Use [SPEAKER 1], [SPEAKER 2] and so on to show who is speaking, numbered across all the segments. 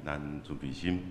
[SPEAKER 1] 咱準備心。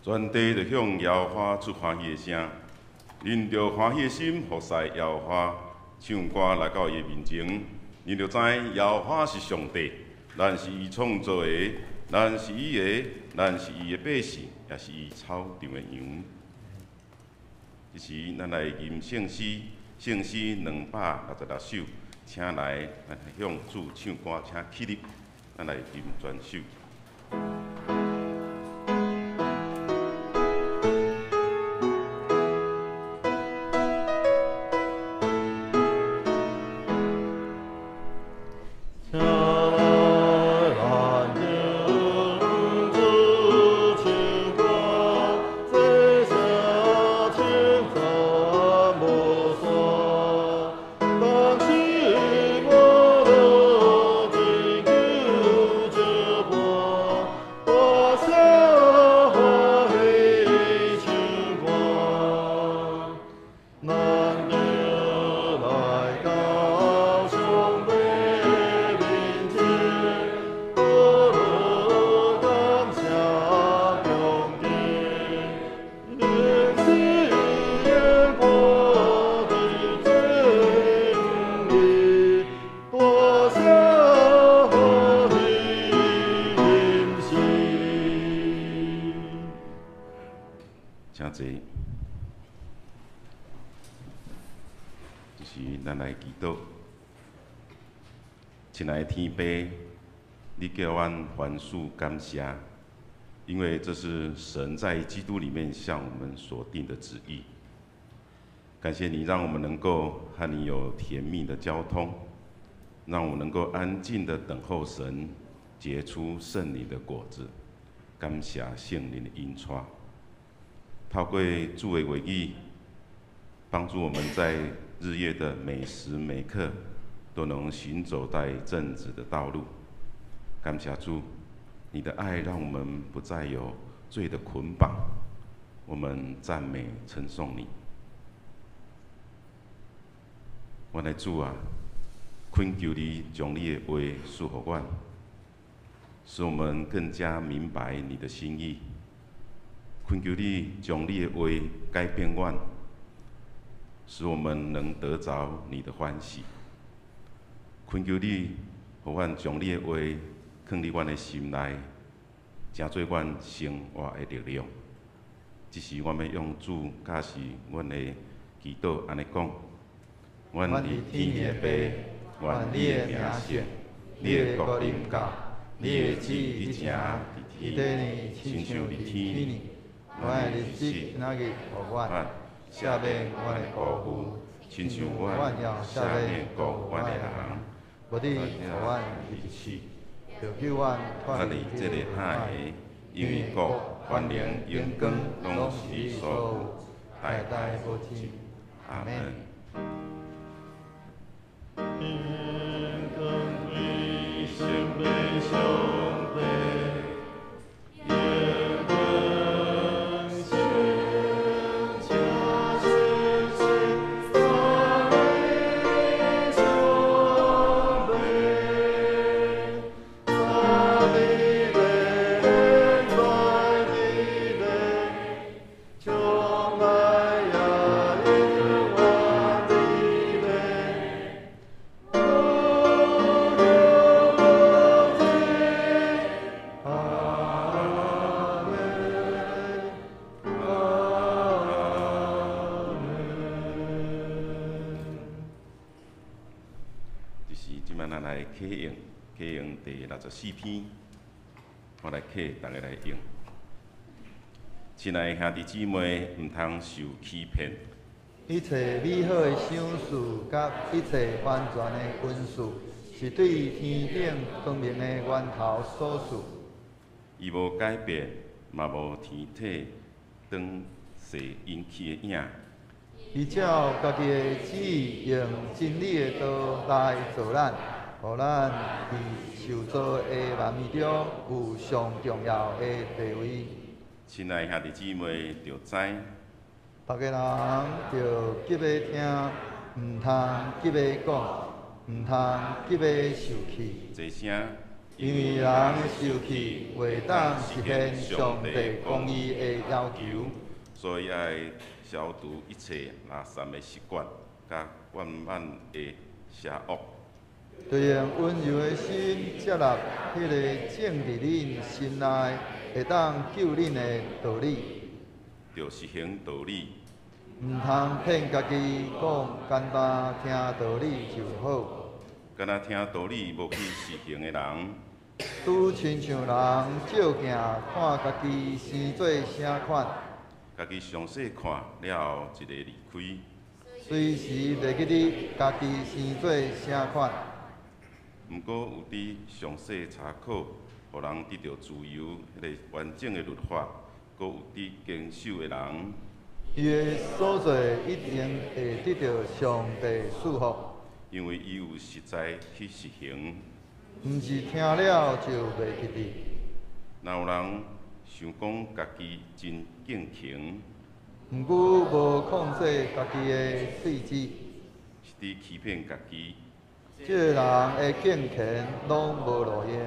[SPEAKER 1] 全地就向耶和華出歡喜的聲，恁著歡喜的心服侍耶和華，唱歌來到伊的面前，恁著知耶和華是上帝，咱是伊創造的，咱是伊的，咱是伊的百姓，也是伊草場的羊。這時，咱來吟聖詩，聖詩266首，請來，咱向主唱歌，請起立，咱來吟全首。請坐。就是咱來祈禱。親愛的天父，你叫阮凡事感謝，因為這是神在基督裡面向我們所定的旨意。感謝你讓我們能夠和你有甜蜜的交通，讓我們能夠安靜的等候神結出聖靈的果子。感謝聖靈的引帶。透過主的話語，幫助我們在日夜的每時每刻都能行走在正直的道路。感謝主，你的愛讓我們不再有罪的捆綁，我們讚美稱頌你。阮的主啊，懇求你將你的話賜予阮，使我們更加明白你的心意。懇求你將你的話改變阮，使我們能得著你的歡喜。懇求你，予阮將你的話囥佇阮的心內，成做阮生活的力量。這是阮欲用主教示阮的祈禱，按呢講：阮佇天的父，願你的名聖，你的國臨到，你的旨意行佇地，親像佇天。
[SPEAKER 2] 阮的日子今仔日予阮，赦免阮的過誤，
[SPEAKER 1] 親像阮赦免過誤阮的人。
[SPEAKER 2] 無得予阮入試，著救阮脫離
[SPEAKER 1] 這个歹的，因為國、權能、榮光，攏是你所有，代
[SPEAKER 2] 代無盡。
[SPEAKER 1] 阿們。就是這擺咱來啟用，啟用第64篇，我來啟，大家來用。親愛的兄弟姊妹，毋通受欺騙。
[SPEAKER 2] 一切美好的賞賜佮一切完全的恩賜，是對天頂光明的源頭所賜。
[SPEAKER 1] 伊無改變，嘛無天體轉勢引起的影。
[SPEAKER 2] 伊照家己的旨意，用真理的道來造咱，予咱佇受造的萬物中有上重要的地位。
[SPEAKER 1] 親愛兄弟姊妹，著知。
[SPEAKER 2] 逐个人著急欲聽，毋通急欲講，毋通急欲受氣。
[SPEAKER 1] 濟聲，
[SPEAKER 2] 因為人受氣袂當實現上帝公義的要求。
[SPEAKER 1] 所以愛消除一切垃圾的習慣，佮慣慢的邪惡。
[SPEAKER 2] 著用溫柔的心接納彼个種佇恁心內會當救恁的道理。
[SPEAKER 1] 著實行道理。
[SPEAKER 2] 毋通騙家己講，干焦聽道理就好。
[SPEAKER 1] 敢若聽道理無去實行的人，
[SPEAKER 2] 拄親像人照鏡看家己生做啥款，
[SPEAKER 1] 家己詳細看了後，一下離開。
[SPEAKER 2] 隨時袂記得家己生做啥款。
[SPEAKER 1] 毋過有佇詳細查考，予人得著自由，彼个完整的律法，閣有佇堅守的人，
[SPEAKER 2] 伊的所做一定會得著上帝賜福，
[SPEAKER 1] 因為伊有實在去實行。
[SPEAKER 2] 毋是聽了就袂記得。
[SPEAKER 1] 若有人想講家己真敬虔，
[SPEAKER 2] 毋過無控制家己的喙舌，
[SPEAKER 1] 是佇欺騙家己。
[SPEAKER 2] 這个人的敬虔攏無路用。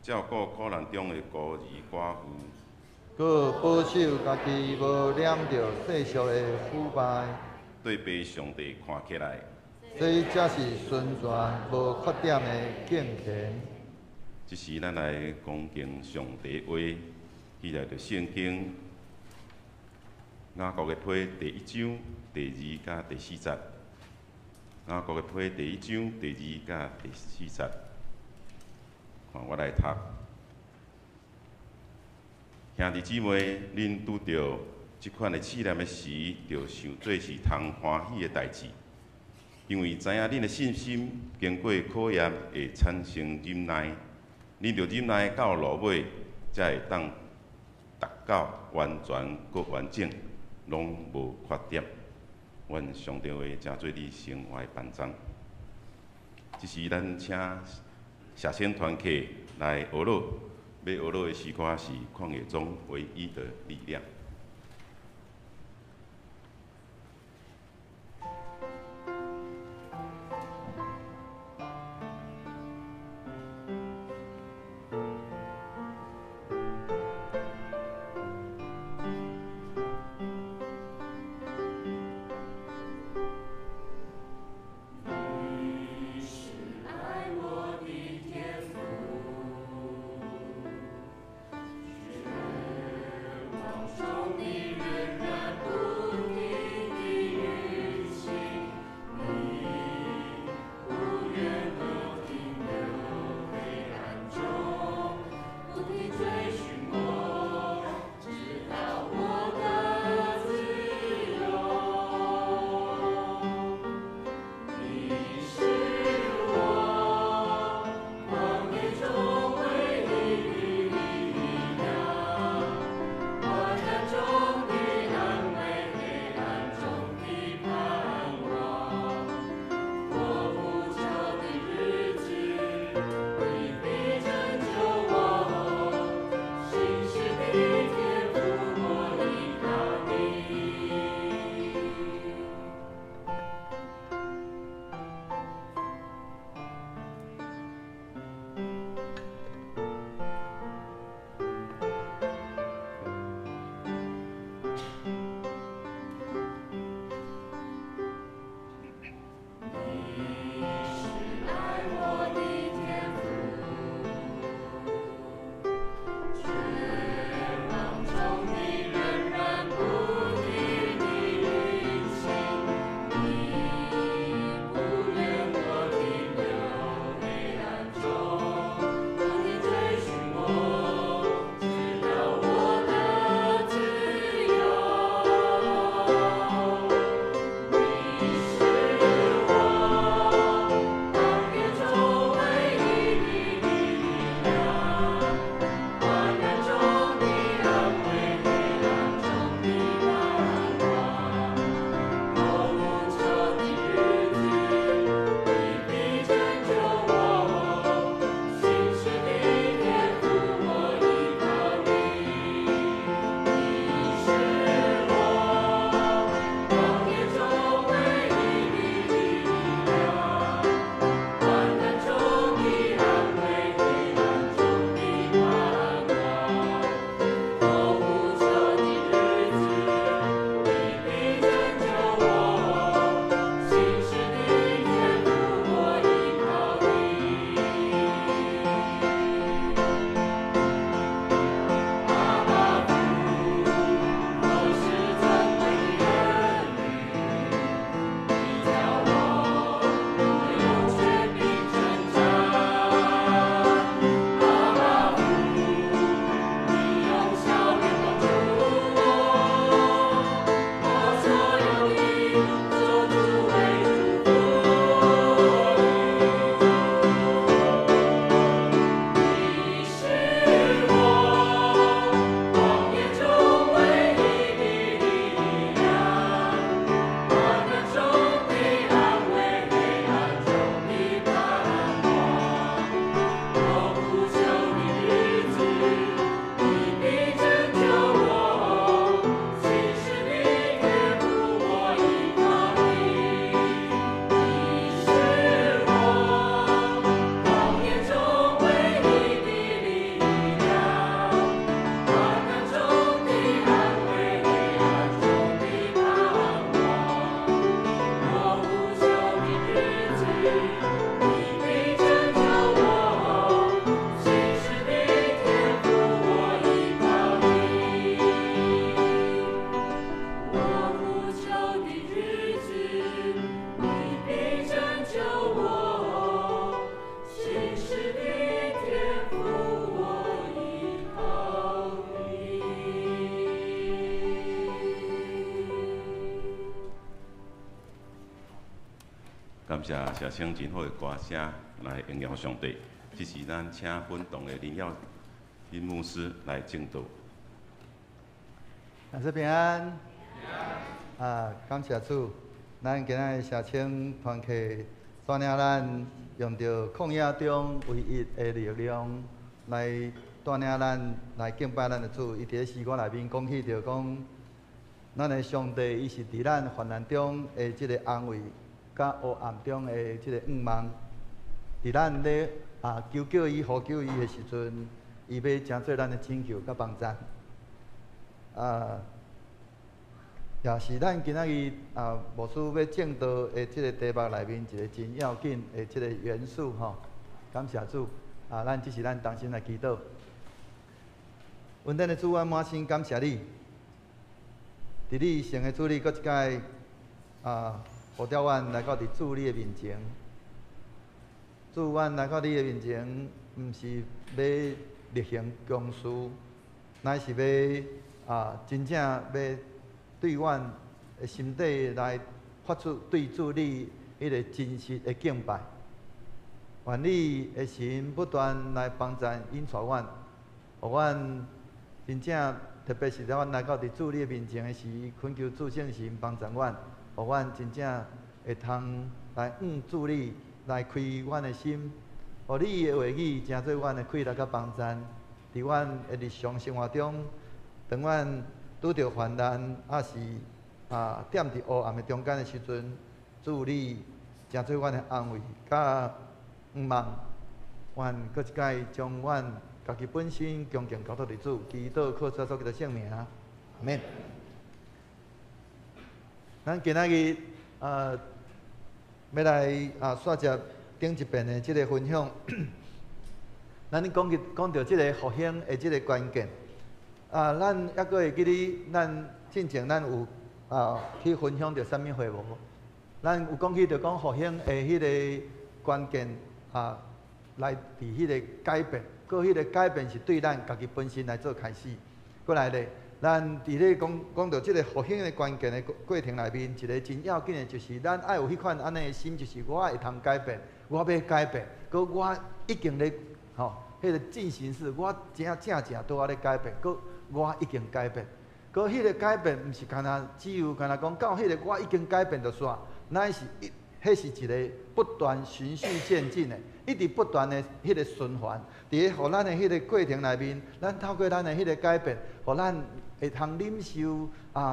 [SPEAKER 1] 照顧苦難中的孤兒寡婦，
[SPEAKER 2] 閣保守家己無染著世俗的腐敗，
[SPEAKER 1] 對被上帝看起來，
[SPEAKER 2] 這才是純全無缺點的敬虔。
[SPEAKER 1] 這時咱來恭敬上帝話，記來著聖經雅各的批第一章第二佮第四節。雅各的批第一章第二佮第四節，看我來讀。兄弟姊妹，恁拄著這款的試煉的時，著想做是通歡喜的代誌，因為知影恁的信心經過考驗，會產生忍耐。恁著忍耐到落尾，才會當達到完全閣完整，攏無缺點。願上帝話成做你生活的幫助。這時，咱請謝先團客來學樂，欲學樂的詩歌是曠野中唯一的力量。
[SPEAKER 3] 你是愛我的天父，是望中
[SPEAKER 1] 感謝謝聲真好的歌聲來榮耀上帝。這是咱請本堂的林耀林牧師來證道。
[SPEAKER 2] 大家平安。啊，感謝主，咱今仔日社青團契帶領咱用著曠野中唯一的力量來帶領咱來敬拜咱的主。伊佇咧詩歌內面講起著講，咱的上帝伊是佇咱患難中的這个安慰，佮黑暗中的這个向望。佇咱咧求叫伊、呼求伊的時陣，伊欲成做咱的拯救佮幫贊。也是咱今仔日牧師欲證道的這个題目內面一个真要緊的這个元素吼。感謝主，咱這時咱同心來祈禱。恩典的主，阮滿心感謝你，佇你聖的主日，閣一擺呼召阮來到佇主你的面前。主，阮來到你的面前，毋是欲例行公事，乃是欲真正欲對阮的心底來發出對主你彼个真實的敬拜。願你的神不斷來幫贊引帶阮，予阮真正特別是當阮來到佇主你的面前的時，懇求主聖神幫贊阮，予阮真正會通來向主你來開阮的心，予你的話語成做阮的氣力佮幫贊，佇阮的日常生活中，當阮拄著患難，抑是踮佇黑暗的中間的時陣，主你成做阮的安慰佮向望，阮閣一擺將阮家己本身恭敬交託佇主，祈禱靠主耶穌基督聖名，阿們。咱今仔日欲來煞接頂一遍的這个分享，咱講起講著這个復興的這个關鍵。咱猶閣會記得，咱進前咱有去分享著啥物話無？咱有講起著講復興的彼个關鍵來佇彼个改變，閣彼个改變是對咱家己本身來做開始。過來咧，咱佇咧講講著這个復興的關鍵的過程內面，一个真要緊的就是咱愛有彼款按呢的心，就是我會通改變，我欲改變，閣我已經咧吼，彼個進行式，我正正正拄仔咧改變，閣我已經改變。閣彼個改變毋是干焦只有干焦講到彼個我已經改變就煞，乃是一，彼是一个不斷循序漸進的，一直不斷的彼個循環。佇咧予咱的彼個過程內面，咱透過咱的彼個改變，予咱會通忍受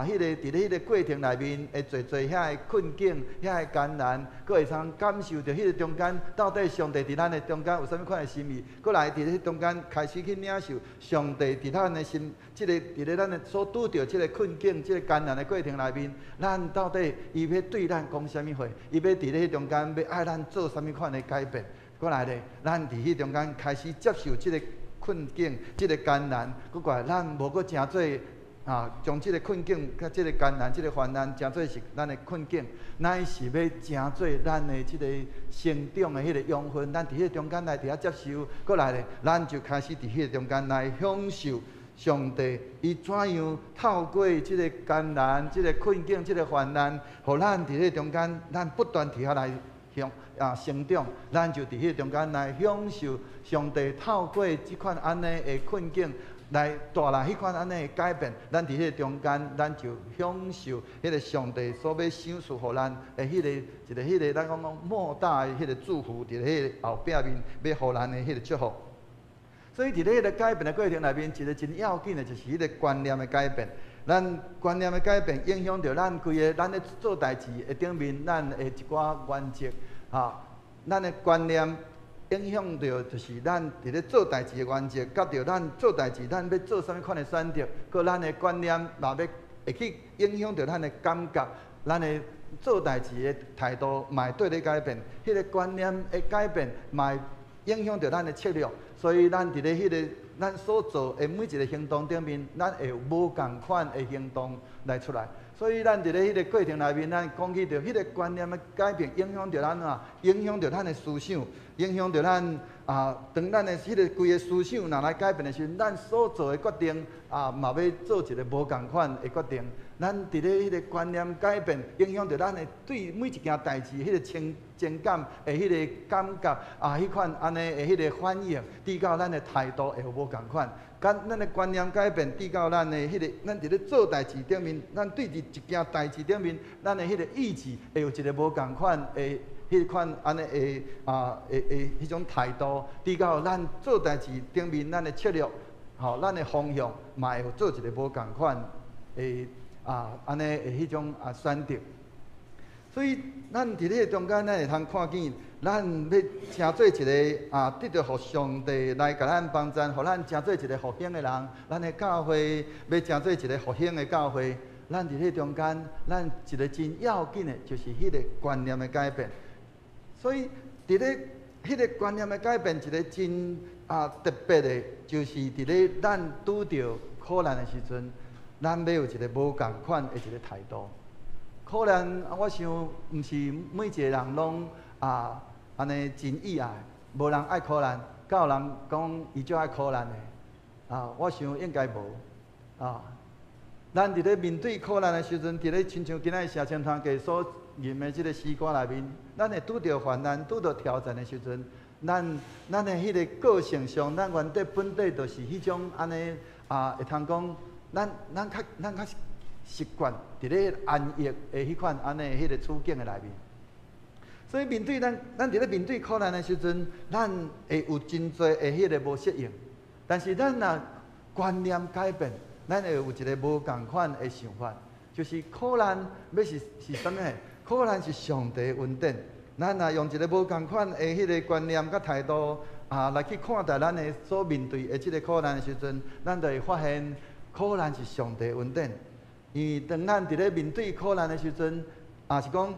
[SPEAKER 2] 彼個佇咧彼個過程內面會濟濟遐个困境、遐个艱難，閣會通感受著彼個中間到底上帝佇咱的中間有啥物款的心意，閣來佇咧中間開始去領受上帝佇咱的心，這个佇咧咱的所拄著這个困境、這个艱難的過程內面，咱到底伊欲對咱講啥物話？伊欲佇咧中間欲愛咱做啥物款的改變？閣來咧，咱佇彼中間開始接受這个困境、這个艱難，閣過來咱無閣成做將這个困境、佮這个艱難、這个患難，成做是咱的困境，乃是欲成做咱的這个成長的彼个養分。咱佇彼个中間來佇遐接受，閣來咧，咱就開始佇彼個中間來享受上帝伊怎樣透過這个艱難、這个困境、這个患難，予咱佇彼個中間，咱不斷佇遐來向成長，咱就佇彼個中間來享受上帝透過這款按呢的困境，來帶來彼款按呢的改變，咱佇彼个中間，咱就享受彼个上帝所欲賞賜予咱的彼个一个彼个咱講講莫大的彼个祝福，佇彼个後壁面欲予咱的彼个祝福。所以佇咧彼个改變的過程內面，一个真要緊的就是彼个觀念的改變。咱觀念的改變，影響著咱規个咱咧做代誌的頂面，咱的一寡原則，咱的觀念影響著就是咱佇咧做代誌的原則，佮著咱做代誌，咱欲做啥物款的選擇，閣咱的觀念嘛欲會去影響著咱的感覺，咱的做代誌的態度嘛會綴咧改變，彼个觀念的改變嘛會影響著咱的策略，所以咱佇咧彼个咱所做的每一个行動頂面，咱會有無仝款的行動來出來。所以咱佇咧彼个過程內面，咱講起著彼个觀念的改變，影響著咱啊，影響著咱的思想，影響著咱啊，當咱的彼个規个思想若來改變的時陣，咱所做的決定啊，嘛欲做一个無仝款的決定。咱佇咧彼個觀念改變，影響著咱的對每一件代誌彼個情感的彼个感覺啊，彼款按呢的彼个反應，直到咱的態度會無仝款。佮咱的觀念改變，直到咱的彼個，咱佇咧做代誌頂面，咱對佇一件代誌頂面，咱的彼個意志會有一个無仝款的彼款按呢的啊，的彼種態度，直到咱做代誌頂面，咱的策略，吼，咱的方向，嘛會做一个無仝款的啊，按呢的彼種啊選擇。所以，咱佇咧中間，咱會通看見，咱欲成做一个啊，得著予上帝來共咱幫贊，予咱成做一个復興的人。咱的教會欲成做一个復興的教會，咱佇咧中間，咱一个真要緊的，就是彼个觀念的改變。所以，佇咧彼个觀念的改變，一个真啊特別的，就是佇咧咱拄著苦難的時陣，咱欲有一个無仝款的一个態度。苦難，我想毋是每一个人攏啊按呢真意愛，無人愛苦難，敢有人講伊足愛苦難的？啊，我想應該無。啊，咱佇咧面對苦難的時陣，佇咧親像今仔日社青團契所吟的這个詩歌內面，咱會拄著患難、拄著挑戰的時陣，咱的彼个個性上，咱原底本底就是彼種按呢啊，會通講，咱較習慣佇咧安逸的彼款按呢彼个處境的內面。所以面對咱，咱佇咧面對苦難的時陣，咱會有真濟的彼个無適應。但是咱若觀念改變，咱會有一个無仝款的想法，就是苦難欲是啥物？苦難是上帝恩典。咱若用一个無仝款的彼个觀念佮態度啊，來去看待咱的所面對的這个苦難的時陣，咱就會發現苦難是上帝恩典。因為當咱佇咧面對苦難的時陣，也是講，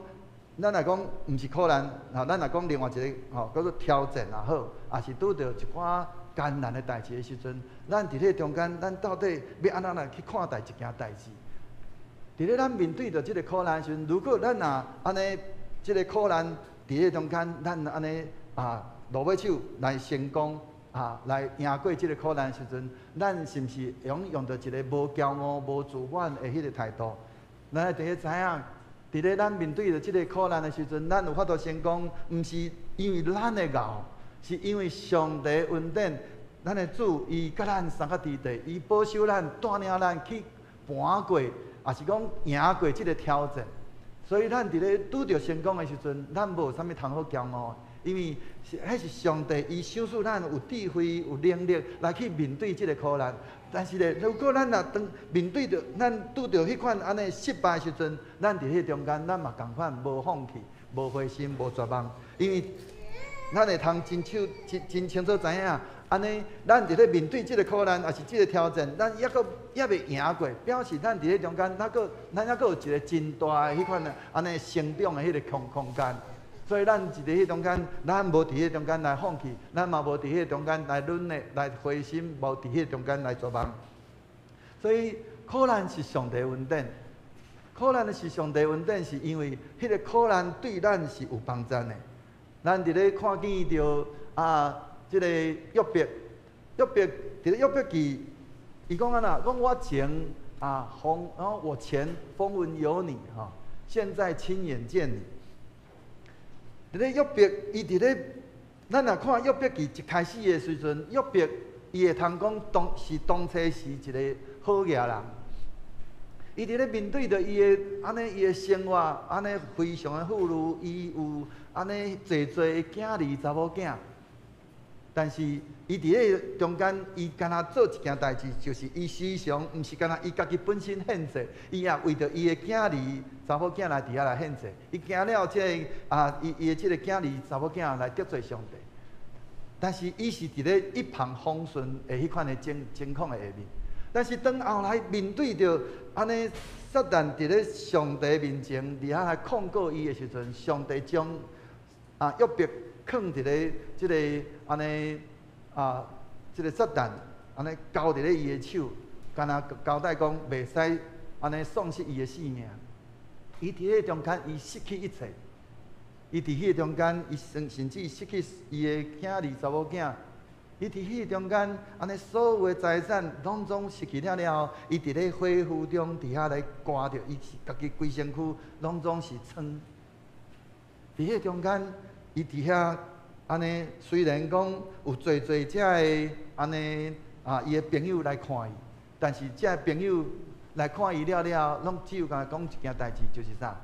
[SPEAKER 2] 咱若講毋是苦難，吼，咱若講另外一个吼，叫做挑戰也好，也是拄著一寡艱難的代誌的時陣，咱佇咧中間，咱到底欲按怎來去看待一件代誌？佇咧咱面對著這个苦難的時陣，如果咱若按呢，這个苦難佇咧中間，咱按呢啊落尾手來成功啊，來贏過這个苦難的時陣，咱是毋是會用著一个無驕傲、無自滿的彼个態度？咱一定欲知影，佇咧咱面對著這个苦難的時陣，咱有法度成功，毋是因為咱的𠢕，是因為上帝恩典。咱的主伊佮咱相佮佇地，伊保守咱，帶領咱去跋過，也是講贏過這个挑戰。所以咱佇咧拄著成功的時陣，咱無啥物通好驕傲，因為是彼是上帝伊賞賜咱有智慧、有能力來去面對這个苦難。但是咧，如果咱若當面對著咱拄著彼款按呢失敗的時陣，咱佇彼中間，咱嘛仝款無放棄、無灰心、無絕望，因為咱會通真清真真清楚知影，按呢，咱佇咧面對這个苦難，抑是這个挑戰，咱猶閣猶未贏過，表示咱佇咧中間，咱猶閣有一个真大的彼款按呢成長的彼个空間。所以咱佇咧彼中間，咱無佇彼中間來放棄，咱嘛無佇彼中間來軟的來灰心，無佇彼中間來絕望。所以苦難是上帝恩典，苦難是上帝恩典，是因為彼个苦難對咱是有幫贊的。咱佇咧看見著啊，這个約伯，約伯佇咧約伯記，伊講按怎？講我前啊風，我前風聞有你吼，現在親眼見你。佇咧約伯，伊佇咧，咱若看約伯記一開始的時陣，約伯伊會通講當是當初是一个好額人。伊佇咧面對著伊的按呢伊的生活，按呢非常的富裕，伊有按呢濟濟的囝兒查某囝。但是伊佇咧中間，伊敢若做一件代誌，就是伊時常毋是干焦伊家己本身獻祭，伊也為著伊的囝兒查某囝來佇遐來獻祭。伊驚了這个啊，伊的這个囝兒查某囝來得罪上帝。但是伊是佇咧一帆風順的彼款的情況的下面。但是當後來面對著按呢撒旦佇咧上帝面前佇遐來控告伊的時陣，上帝將啊約伯囥佇咧這个按呢啊，這个撒旦按呢交佇咧伊的手，敢若交代講袂使按呢喪失伊的性命。伊佇咧中間，伊失去一切。伊佇彼个中間，伊甚至失去伊的囝兒查某囝。伊佇彼個中間，按呢所有的財產攏總失去了了後，伊佇咧火爐中佇遐來寒著，伊是家己規身軀攏總是瘡。佇彼個中間，伊佇遐按呢，雖然講有濟濟遮的按呢啊，伊的朋友來看伊，但是遮的朋友來看伊了了後，攏只有共伊講一件代誌，就是啥？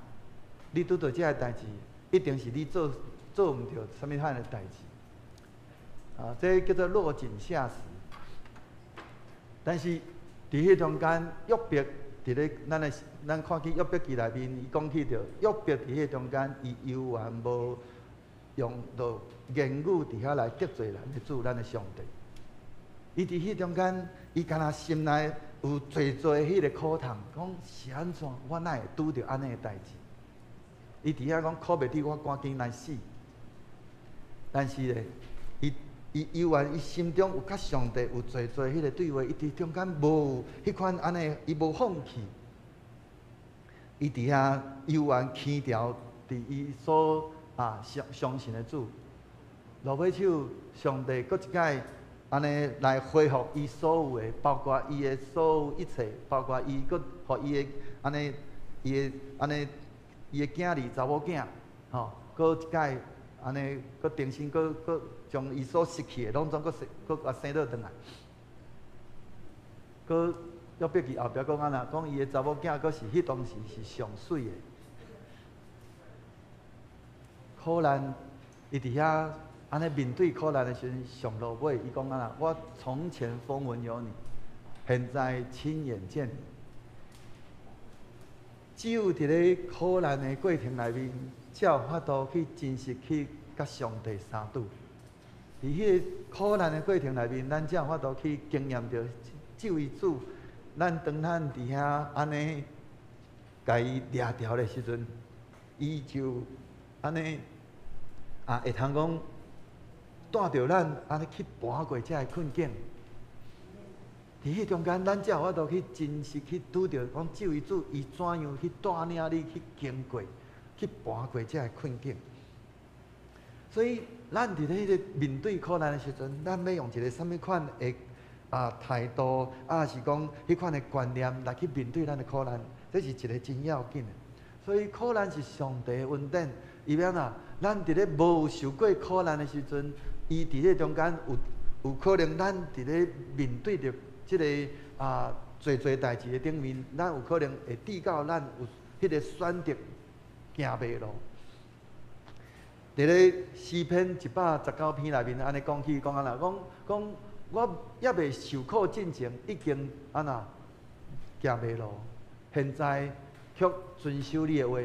[SPEAKER 2] 你拄著遮个代誌，一定是你做毋著啥物款的代誌。啊，這叫做落井下石。但是佇彼中間，約伯佇咧咱的咱看見約伯記內面，伊講起著約伯佇彼中間，伊猶原無用著言語佇遐來得罪咱的主，咱的上帝。伊佇彼中間，伊敢若心內有濟濟彼個苦痛，講是按怎，我哪會拄著按呢的代誌？伊佇遐講苦袂得，我趕緊來死。但是咧，伊猶原伊心中有佮上帝有濟濟彼個對話，伊佇中間無彼款按呢，伊無放棄。伊佇遐猶原牽牢佇伊所相信的主。落尾手，上帝閣一擺按呢來恢復伊所有的，包括伊的所有一切，包括伊閣予伊的按呢，伊的按呢，伊的囝兒查某囝，吼，閣一擺按呢，閣重新閣將伊所失去的攏總閣生閣共生倒轉來。閣約伯記後壁講按怎？講伊的查某囝閣是彼當時是上媠的。苦難，伊佇遐按呢面對苦難的時陣，上落尾伊講按怎？我從前風聞有你，現在親眼見你。只有佇咧苦難的過程內面，才有法度去真實去佮上帝相拄。佇彼个苦難的過程內面，咱才有法度去經驗著這位主。咱當咱佇遐按呢，共伊掠牢的時陣，伊就按呢會通講帶著咱按呢去跋過這个困境。佇彼中間，咱才有法度去真實去拄著講這位主，伊怎樣去帶領你去經過、去跋過這个困境。所以，咱佇咧彼个面對苦難的時陣，咱欲用一个啥物款的態度，是講彼款的觀念來去面對咱的苦難，這是一个真要緊的。所以，苦難是上帝的恩典，伊欲按怎？咱佇咧無受過苦難的時陣，伊佇咧中間有可能，咱佇咧面對著這个濟濟代誌的頂面，咱有可能會致到咱有彼个選擇行迷路。佇咧詩篇119篇內面，按呢講起講按怎？講講我猶未受苦進前，已經按怎行迷路，現在卻遵守你的話，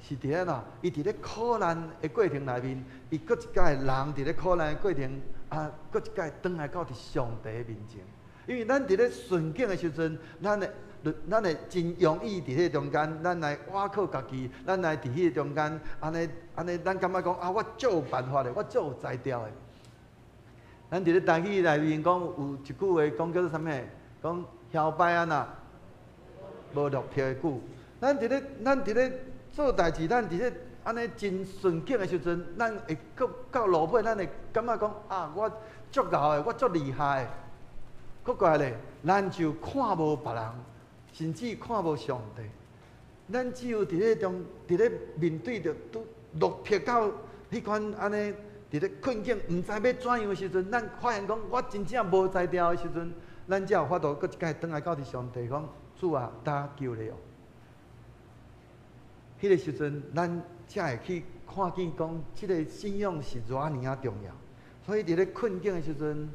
[SPEAKER 2] 是佇咧按怎？伊佇咧苦難的過程內面，伊閣一擺人佇咧苦難的過程，閣一擺轉來到佇上帝的面前。因為咱佇咧順境的時陣，咱會真容易佇彼個中間，咱來倚靠家己，咱來佇彼個中間，按呢按呢，咱感覺講啊，我足有辦法的，我足有才調的。咱佇咧台語內面講有一句話講叫做啥物？講囂擺按怎無落魄的久。咱佇咧做代誌，咱佇咧按呢真順境的時陣，咱會閣到落尾，咱會感覺講啊，我足𠢕的，我足厲害的。閣過來咧，咱就看無別人，甚至看無上帝。咱只有佇咧中，佇咧面對著拄落魄到彼款按呢，佇咧困境，毋知欲怎樣的時陣，咱發現講我真正無才調的時陣，咱才有法度閣一擺轉來到佇上帝講，主啊，打救你哦。彼个時陣，咱才會去看見講，這个信仰是偌爾仔重要。所以佇咧困境的時陣，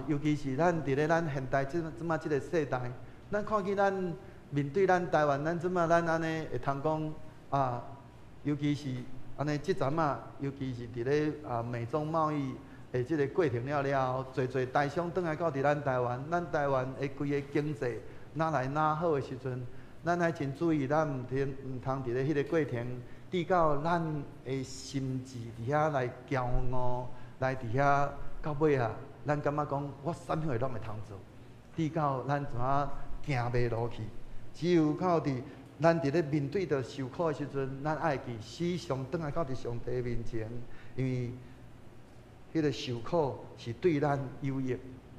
[SPEAKER 2] 尤其是咱佇咧咱現代這馬這个世代，咱看見咱面對咱台灣，咱這馬咱按呢會通講啊，尤其是按呢這陣仔，尤其是佇咧美中貿易的這个過程了了後，濟濟台商轉來到佇咱台灣，咱台灣的規个經濟若來若好的時陣，咱愛真注意，咱毋通佇咧彼个過程，致到咱的心智佇遐來驕傲，來佇遐到尾啊，咱感覺講我啥物貨攏會通做，致到咱怎啊行迷路去。只有靠佇咱佇咧面對著受苦的時陣，咱愛記時常轉來到佇上帝面前，因為彼個受苦是對咱有益，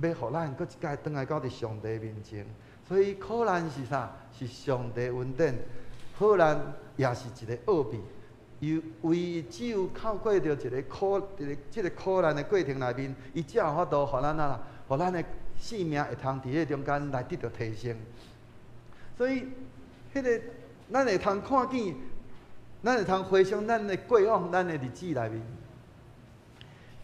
[SPEAKER 2] 欲予咱閣一擺轉來到佇上帝面前。所以苦難是啥？是上帝恩典，苦難也是一個奧秘。伊唯只有透過著一個苦，佇咧這個苦難的過程內面，伊才有法度予咱啊，予咱的性命會通佇彼中間來得著提升。所以，彼個咱會通看見，咱會通回想咱的過往，咱的日子內面，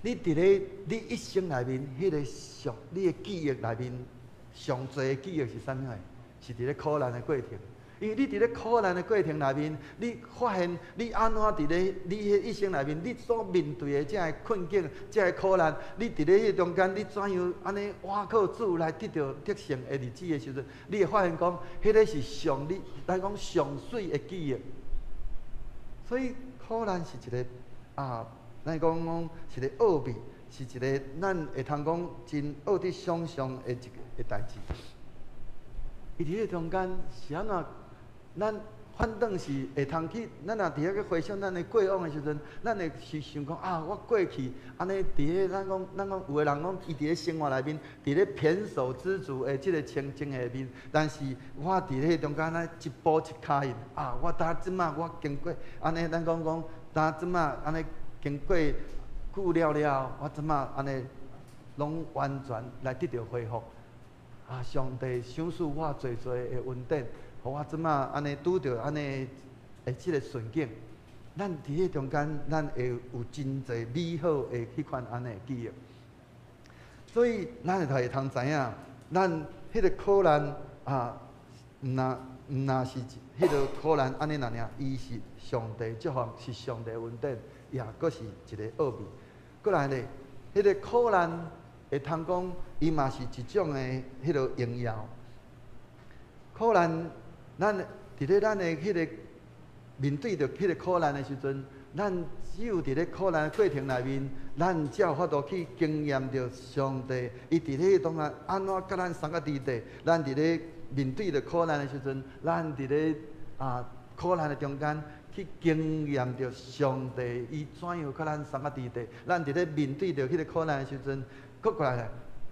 [SPEAKER 2] 你佇咧你一生內面，彼個上你的記憶內面，上濟的記憶是啥物貨？是佇咧苦難的過程。因為你佇咧苦難的過程內面，你發現你按怎佇咧你彼一生內面，你所面對的這个困境、這个苦難，你佇咧彼中間，你怎樣按呢倚靠主來得著得勝的日子的時陣，你會發現講，彼個是上你來講上媠的記憶。所以苦難是一個啊，咱講講是一個奧秘，是一個咱會通講真學得想像的一個的代誌。伊佇彼個中間是按怎？咱反轉是會通去，咱若佇遐去回想咱的過往的時陣，咱會是想講啊，我過去按呢佇咧咱講，咱講有的人講伊佇咧生活內面，佇咧胼手胝足的這个情境下面，但是我佇咧中間咧一步一跤印啊，我當這馬我經過按呢，咱講講當這馬按呢經過久了了，我這馬按呢攏完全來得著恢復。啊，上帝賞賜我濟濟的恩典。予我這馬按呢拄著按呢的這个順境，咱佇彼中間，咱會有真濟美好的彼款按呢記憶。所以，咱會通知影，咱彼个苦難啊，毋若是彼个苦難按呢爾爾，伊是上帝祝福，是上帝恩典，也閣是一个奧秘。閣來咧，彼个苦難會通講，伊嘛是一種的彼个榮耀。苦難。咱佇咧咱的彼个面對著彼个苦難的時陣，咱只有佇咧苦難的過程內面，咱才有法度去經驗著上帝，伊佇咧當下按怎佮咱相佮佇佇。咱佇咧面對著苦難的時陣，咱佇咧啊苦難的中間去經驗著上帝，伊怎樣佮咱相佮佇佇。咱佇咧面對著彼个苦難的時陣，閣過來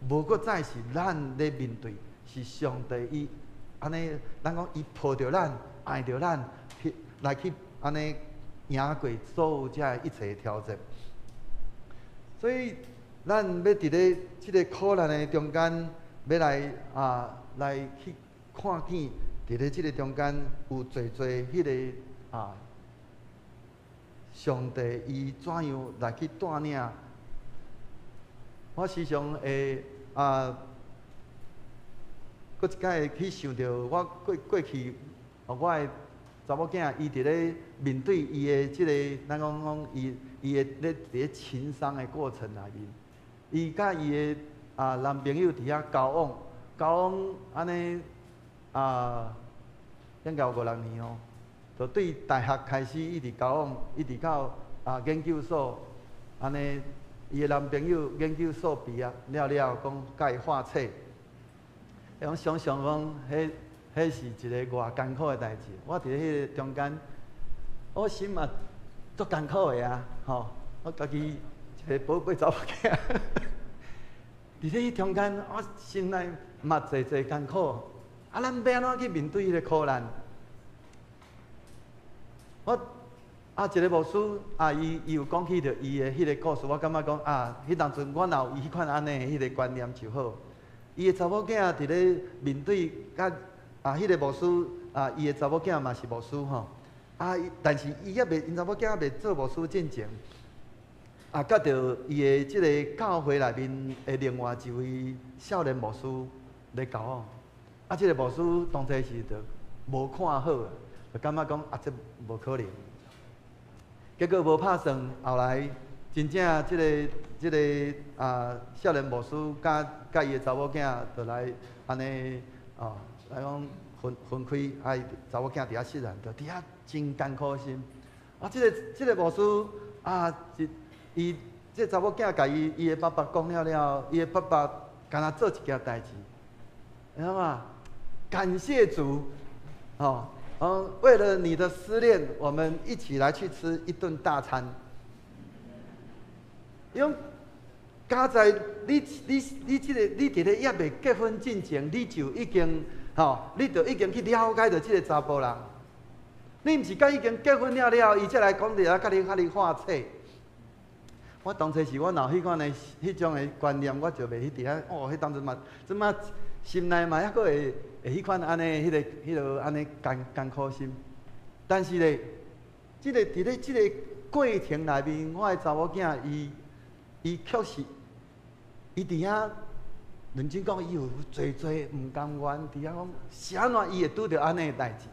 [SPEAKER 2] 無閣再是咱咧面對，是上帝伊。按呢，咱講伊抱著咱，愛著咱，去來去按呢贏過所有這一切挑戰。所以，咱欲佇咧這个苦難的中間，欲來啊來去看見，佇咧這个中間有濟濟彼个啊，上帝伊怎樣來去帶領。我時常會啊。閣一擺去想著我過過去，我的查某囝伊佇咧面對伊的這个，咱講講伊伊的咧佇咧情傷的過程內面，伊佮伊的啊男朋友佇遐交往，交往按呢啊，應該有五六年哦，就對大學開始一直交往，一直到啊研究所，按呢伊的男朋友研究所畢業了了，講佮伊劃冊。會想像講，彼是一个偌艱苦的代誌。我佇彼个中間，我心嘛足艱苦的啊，吼！我家己一个寶貝查某囝，佇咧彼中間，我心內嘛濟濟艱苦。啊，咱欲按怎去面對彼个苦難？我啊，一个牧師啊，伊伊有講起著伊的彼个故事，我感覺講啊，彼當陣我若有伊彼款按呢彼个觀念就好。伊的查某囝佇咧面對佮啊，彼个牧師啊，伊的查某囝嘛是牧師吼。啊，但是伊猶未，𪜶查某囝猶未做牧師進前，啊，佮著伊的這个教會內面的另外一位少年牧師咧交往。啊，這个牧師當初時就無看好，就感覺講啊，這無可能。結果無拍算，後來真正這个這个啊少年牧師佮佮伊的查某囝就來按呢哦來講分分開，啊伊查某囝佇遐細漢，就佇遐真艱苦心。啊，這个這个牧師啊，伊這个查某囝共伊伊的爸爸講了了，伊的爸爸敢若做一件代誌，你知影無？感謝主，吼。哦，為了你的失戀，我們一起來去吃一頓大餐。伊講，佳哉你這個你佇咧猶未結婚進前，你就已經吼，你就已經去了解著這個查埔人。你毋是佮已經結婚了了，伊才來講著啊，共你畫冊。我當初是我若有彼款的彼種的觀念，我就袂去佇遐。哦，彼當陣嘛，這馬心內嘛猶閣會彼款按呢，彼個按呢艱苦心。但是咧，這個佇咧這個過程內面，我的查某囝伊確實，伊佇遐認真講，伊有濟濟毋甘願，佇遐講，是按怎伊會拄著按呢的代誌？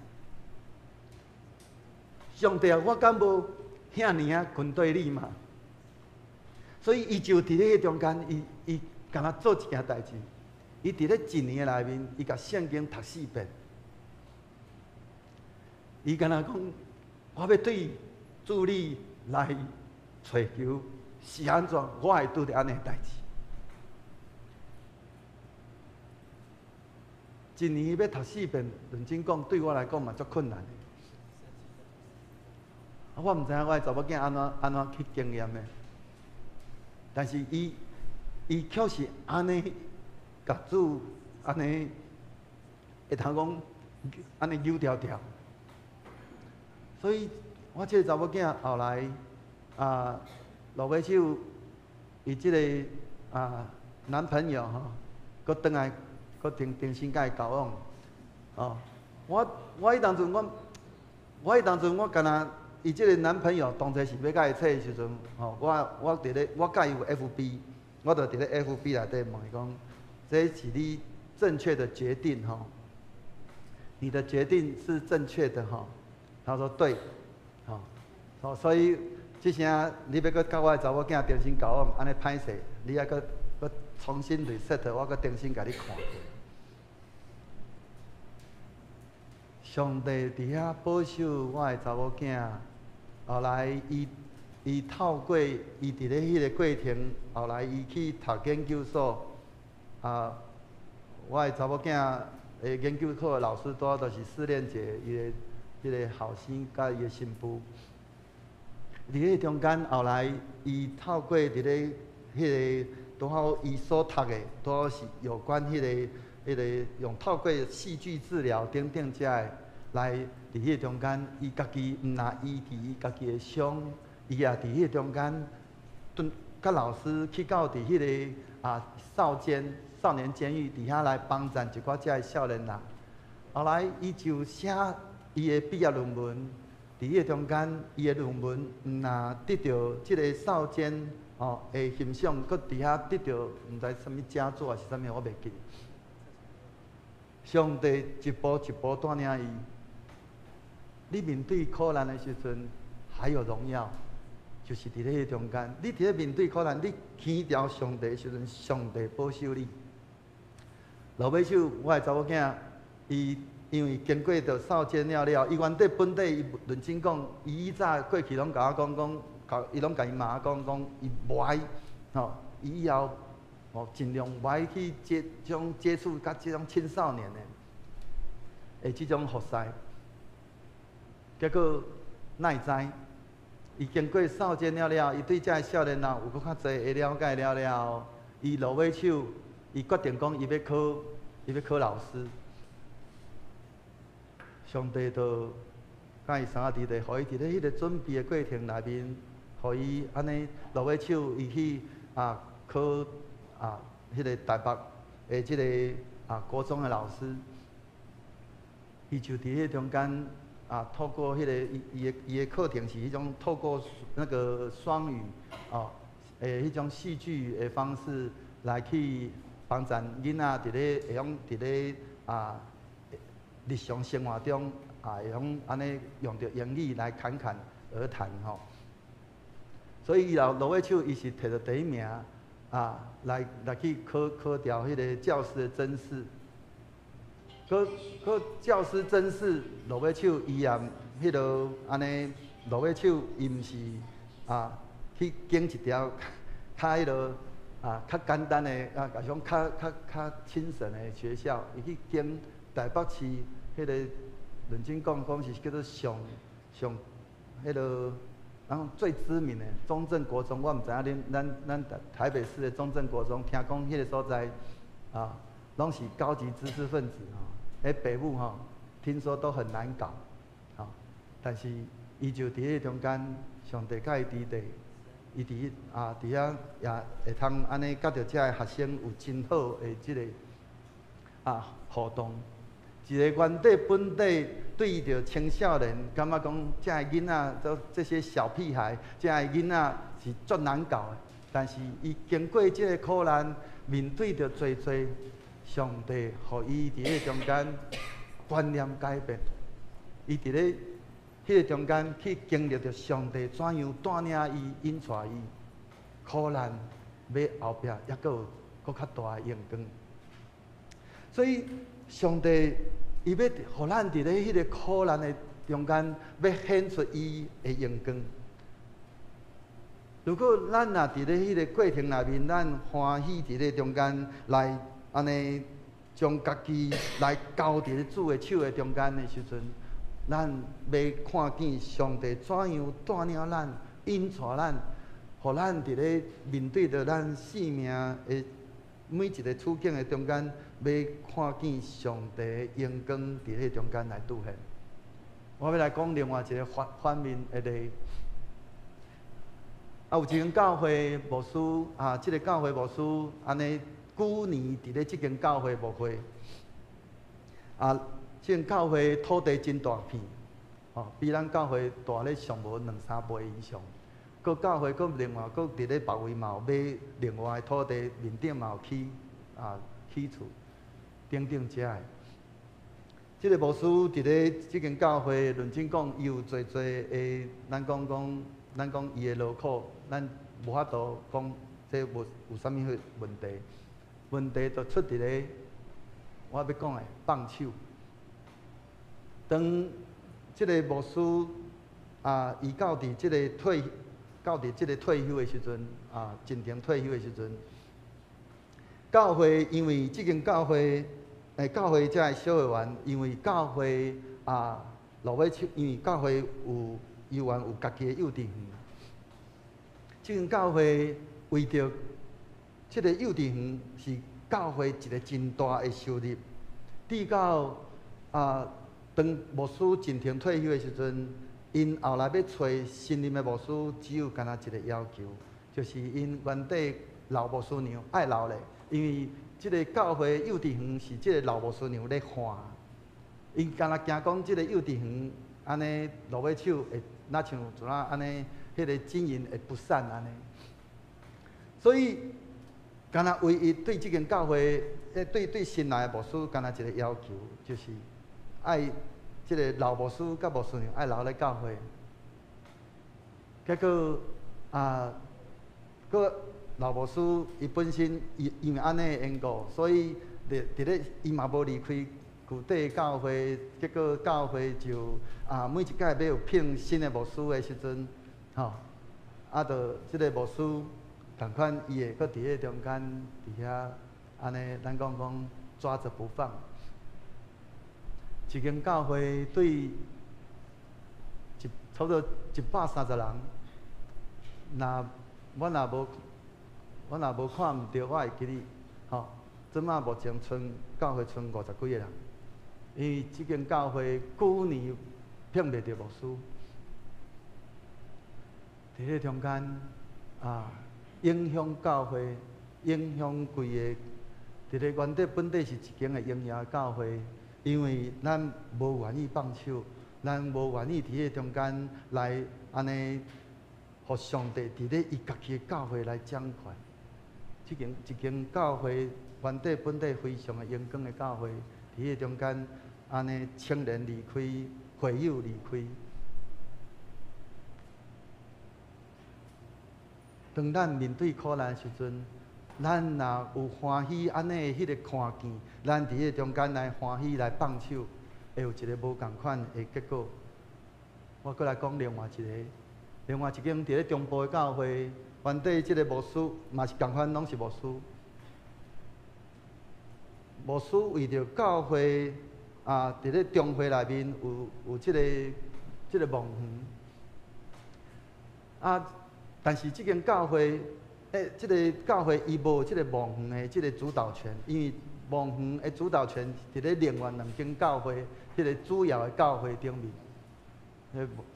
[SPEAKER 2] 上帝啊，我敢無遐爾仔軍隊你嘛？所以伊就佇咧彼中間，伊敢若做一件代誌。伊佇咧一年的內面，伊共聖經讀四遍。伊敢若講，我欲對主你來揣求，是按怎？我會拄著按呢代誌。一年欲讀四遍，認真講，對我來講嘛足困難的。我毋知影我的查某囝按怎去經驗的，但是伊確實按呢，共主按呢，會通講按呢扭條條。所以我這個查某囝後來啊，落尾手，伊這個啊男朋友吼，閣轉來，閣重新共伊交往。哦，我彼當陣我敢若伊這個男朋友當初是欲共伊冊的時陣，吼，我佇咧我佮伊有 FB，我就佇咧 FB 內底問伊講，這是你正確的決定吼，你的決定是正確的吼。他說對，吼，所以這聲你欲閣佮我的查某囝重新交往，按呢歹勢，你愛閣重新 reset，我閣重新共你看過。上帝佇遐保守我的查某囝，後來伊透過伊佇咧彼個過程，後來伊去讀研究所，啊，我的查某囝的研究所的老師拄好就是試煉節伊的彼個後生佮伊的新婦。佇彼個中間，後來伊透過佇咧彼個拄好伊所讀的，拄好是有關彼個用透過戲劇治療等等遮的來佇彼個中間，伊家己毋若醫治伊家己的傷，伊也佇彼個中間，轉佮老師去到佇彼個啊少監少年監獄佇遐來幫贊一寡遮的少年人。後來伊就寫伊的畢業論文，佇彼個中間，伊的論文毋若得著這个少監吼的欣賞，閣佇遐得著毋知啥物佳作還是啥物，我袂記。上帝一步一步帶領伊，你面對苦難的時陣，還有榮耀，就是佇咧彼中間。你佇咧面對苦難，你牽牢上帝的時陣，上帝保守你。落尾首，我的查某囝，伊因為經過著少監了了，伊原底本底伊認真講，伊以早過去攏共我講講，伊攏共伊媽講講，伊無愛，吼，伊以後哦盡量無愛去接觸佮這種青少年的這種服侍。結果哪會知？伊經過少監了了，伊對這个少年人有閣較濟的了解了了，伊落尾手，伊決定講伊欲考老師。上帝就共伊三弟弟，予伊佇咧彼個準備的過程內面，予伊按呢落尾手，伊去啊考啊彼個台北的這个啊國中的老師，伊就佇彼個中間啊，透過彼個伊的課程是彼種透過那個雙語哦，彼種戲劇的方式來去幫助囡仔佇咧會曉佇咧啊日常生活中啊會曉按呢用著英語來侃侃而談吼。所以伊落尾手，伊是摕著第一名啊，來去考著彼個教師的甄試。閣教師甄試落尾手，伊也彼落按呢落尾手，伊毋是啊去揀一條較彼落啊較簡單的啊，共講較輕省的學校，伊去揀台北市彼個认真講，講是叫做上上彼个，然後最知名的中正國中，我毋知影恁咱咱台北市的中正國中，聽講彼个所在啊，攏是高級知識分子吼，彼爸母吼，聽說都很難搞，吼，但是伊就佇彼中間，上帝佮伊佇地，伊佇啊佇遐也會通按呢佮著遮个學生有真好的這个互動。一个原底本底對著青少年，感覺講遮个囡仔，都這些小屁孩，遮个囡仔是足難搞的。但是伊經過這个苦難，面對著濟濟，上帝予伊佇彼中間觀念改變。伊佇咧彼個中間去經歷著上帝怎樣帶領伊、引帶伊，苦難欲後壁猶閣有閣較大的榮光。所以上帝伊欲予咱佇咧彼个苦難的中間，欲顯出伊的榮光。如果咱若佇咧彼個過程內面，咱歡喜佇咧中間來按呢將家己來交佇咧主的手的中間的時陣，咱欲看見上帝怎樣帶領咱、引帶咱，予咱佇咧面對著咱生命的每一個處境的中間，欲看見上帝的榮光佇彼中間來出現。我欲來講另外一個反反面的例。啊，有一間教會牧師啊，這個教會牧師按呢幾年佇咧這間教會牧會。啊，這間教會土地真大片，吼，比咱教會大咧上無兩三倍以上。閣教會閣另外閣佇咧別位嘛有買另外的土地，面頂嘛有起啊起厝，等等遮的。這個牧師佇咧這間教會，認真講，伊有濟濟的，咱講講，咱講伊的勞苦，咱無法度講這無有啥物去問題。問題就出佇咧我欲講的放手。當這個牧師啊，伊到佇這個退到佇這個退休的時陣啊，進前退休的時陣，教會因為這間教會，教會遮的小會員，因為教會啊，落尾因為教會有猶原有家己的幼稚園，這間教會為著這個幼稚園是教會一個真大的收入，直到啊，當牧師進前退休的時陣，𪜶後來欲揣新任的牧師，只有干焦一個要求，就是𪜶原底老牧師娘愛留咧，因為這個教會幼稚園是這個老牧師娘咧看，𪜶干焦驚講這個幼稚園按呢落尾手會若像怎啊按呢，彼個經營會不善按呢，所以干焦唯一對這間教會，對對新來的牧師，干焦一個要求，就是愛這個老牧師佮牧師娘愛留咧教會。結果啊，閣老牧師伊本身伊因為按呢的緣故，所以佇佇咧伊嘛無離開舊底教會。結果教會就啊，每一屆欲有聘新的牧師的時陣，吼，啊，就這個牧師仝款，伊會閣佇彼中間佇遐按呢，咱講講抓著不放。一間教會對一差不多130人，若我若無我若無看毋著，我會記得，吼，這馬目前賰教會賰50幾个人，因為這間教會舊年聘袂著牧師，佇彼中間啊，影響教會，影響規个，佇咧原底本底是一間會榮耀的教會，因為咱無願意放手，咱無願意佇彼中間來按呢，予上帝佇咧伊家己的教會來掌權。這間一間教會原底本底非常的榮光的教會，佇彼中間按呢青年離開，會友離開。當咱面對苦難的時陣，咱若有歡喜按呢彼個看見，咱佇彼個中間來歡喜來放手，會有一個無仝款的結果。我閣來講另外一個，另外一間佇咧中部的教會，原底這個牧師嘛是仝款，攏是牧師。牧師為著教會啊，佇咧中會內面有這個墓園。啊，但是這間教會，這個教會伊無這個墓園的這個主導權，因為墓園的主導權佇咧另外兩間教會，彼個主要的教會頂面。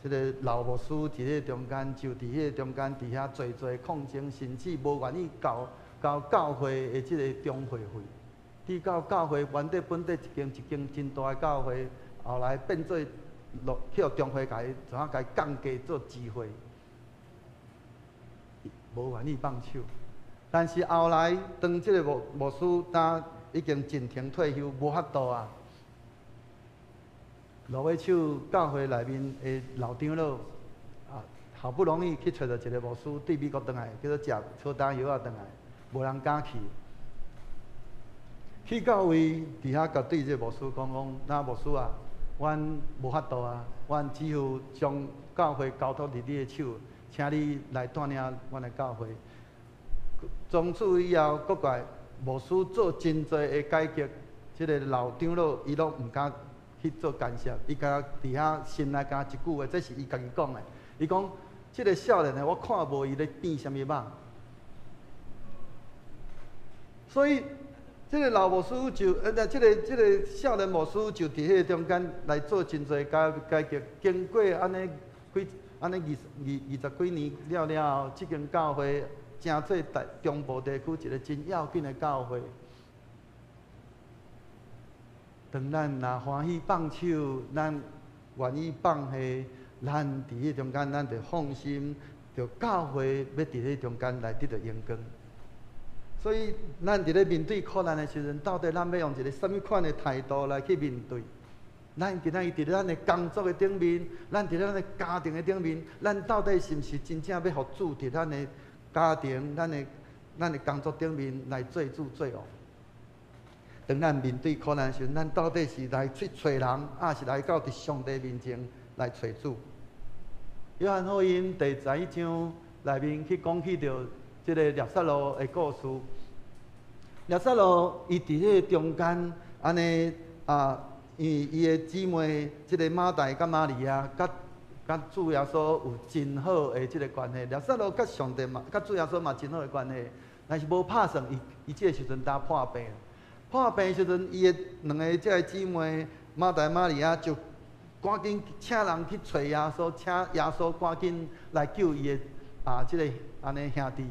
[SPEAKER 2] 這個老牧師佇彼個中間，就佇彼個中間，佇遐濟濟抗爭，甚至無願意交交教會的這個中會費。直到教會原底本底一間一間真大的教會，後來變做落去予中會共伊怎啊共伊降價做支會，無願意放手。但是後來當這個牧師當已經進程退休，無法度啊。落尾手教會內面的老長老啊，好不容易去揣著一個牧師對美國轉來，叫做食草丹藥仔轉來，無人敢去。去到位佇遐共對這個牧師講講，那牧師啊，阮無法度啊，阮只有將教會交託佇你的手，請你來帶領阮的教會。從此以後，閣過牧師做真濟的改革，這個老長老伊攏毋敢去做干涉，伊敢佇遐心內敢一句話，這是伊家己講的。伊講：這個少年的，我看無伊咧變啥物肉。所以，這個老牧師就，這個少年牧師就佇彼個中間來做真濟改革。經過按呢幾按呢二十幾年了了後，這間教會成做大中部地區一個真要緊的教會。當咱若歡喜放手，咱願意放下，咱佇彼中間，咱就放心，著教會欲佇彼中間來得著榮光。所以，咱佇咧面對苦難的時陣，到底咱欲用一個啥物款的態度來去面對？咱今仔日佇咧咱的工作的頂面，咱佇咧咱的家庭的頂面，咱到底是毋是真正欲予主佇咱的家庭、咱的工作頂面來做主做王？當咱面對苦難時，咱到底是來去揣人，抑是來到佇上帝面前來揣主？約翰福音第11章內面去講起著這個拉撒路的故事。拉撒路伊佇彼個中間，按呢啊，因為伊的姊妹，這個馬大佮瑪利亞，佮主耶穌有真好的這個關係。拉撒路佮上帝嘛，佮主耶穌嘛真好的關係，但是無拍算，伊伊這個時陣當破病。破病時陣，伊的兩个這个姊妹馬大、瑪利亞就趕緊請人去揣耶穌，請耶穌趕緊來救伊的啊，這個按呢兄弟。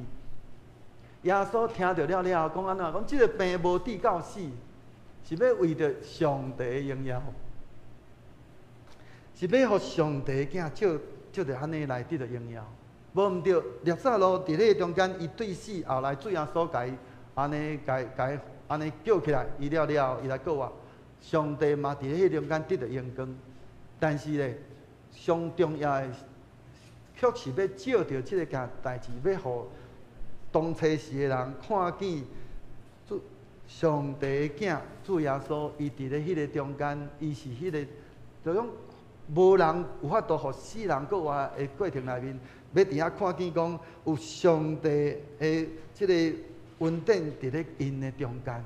[SPEAKER 2] 耶穌聽著了了後，講按怎？講這個病無致到死，是欲為著上帝的榮耀，是欲予上帝的囝藉藉著按呢來得著榮耀。無毋對，拉撒路佇彼個中間，伊對死，後來主耶穌共伊按呢共共。按呢叫起來，伊了了後，伊來復活。上帝嘛佇彼個中間得著榮光，但是咧，上重要的，卻是欲藉著這个件代誌，欲予當初時的人看見主上帝的囝主耶穌，伊佇咧彼个中間，伊是彼个，就講無人有法度予死人復活的過程內面，欲佇遐看見講有上帝的這个恩典佇咧𪜶的中間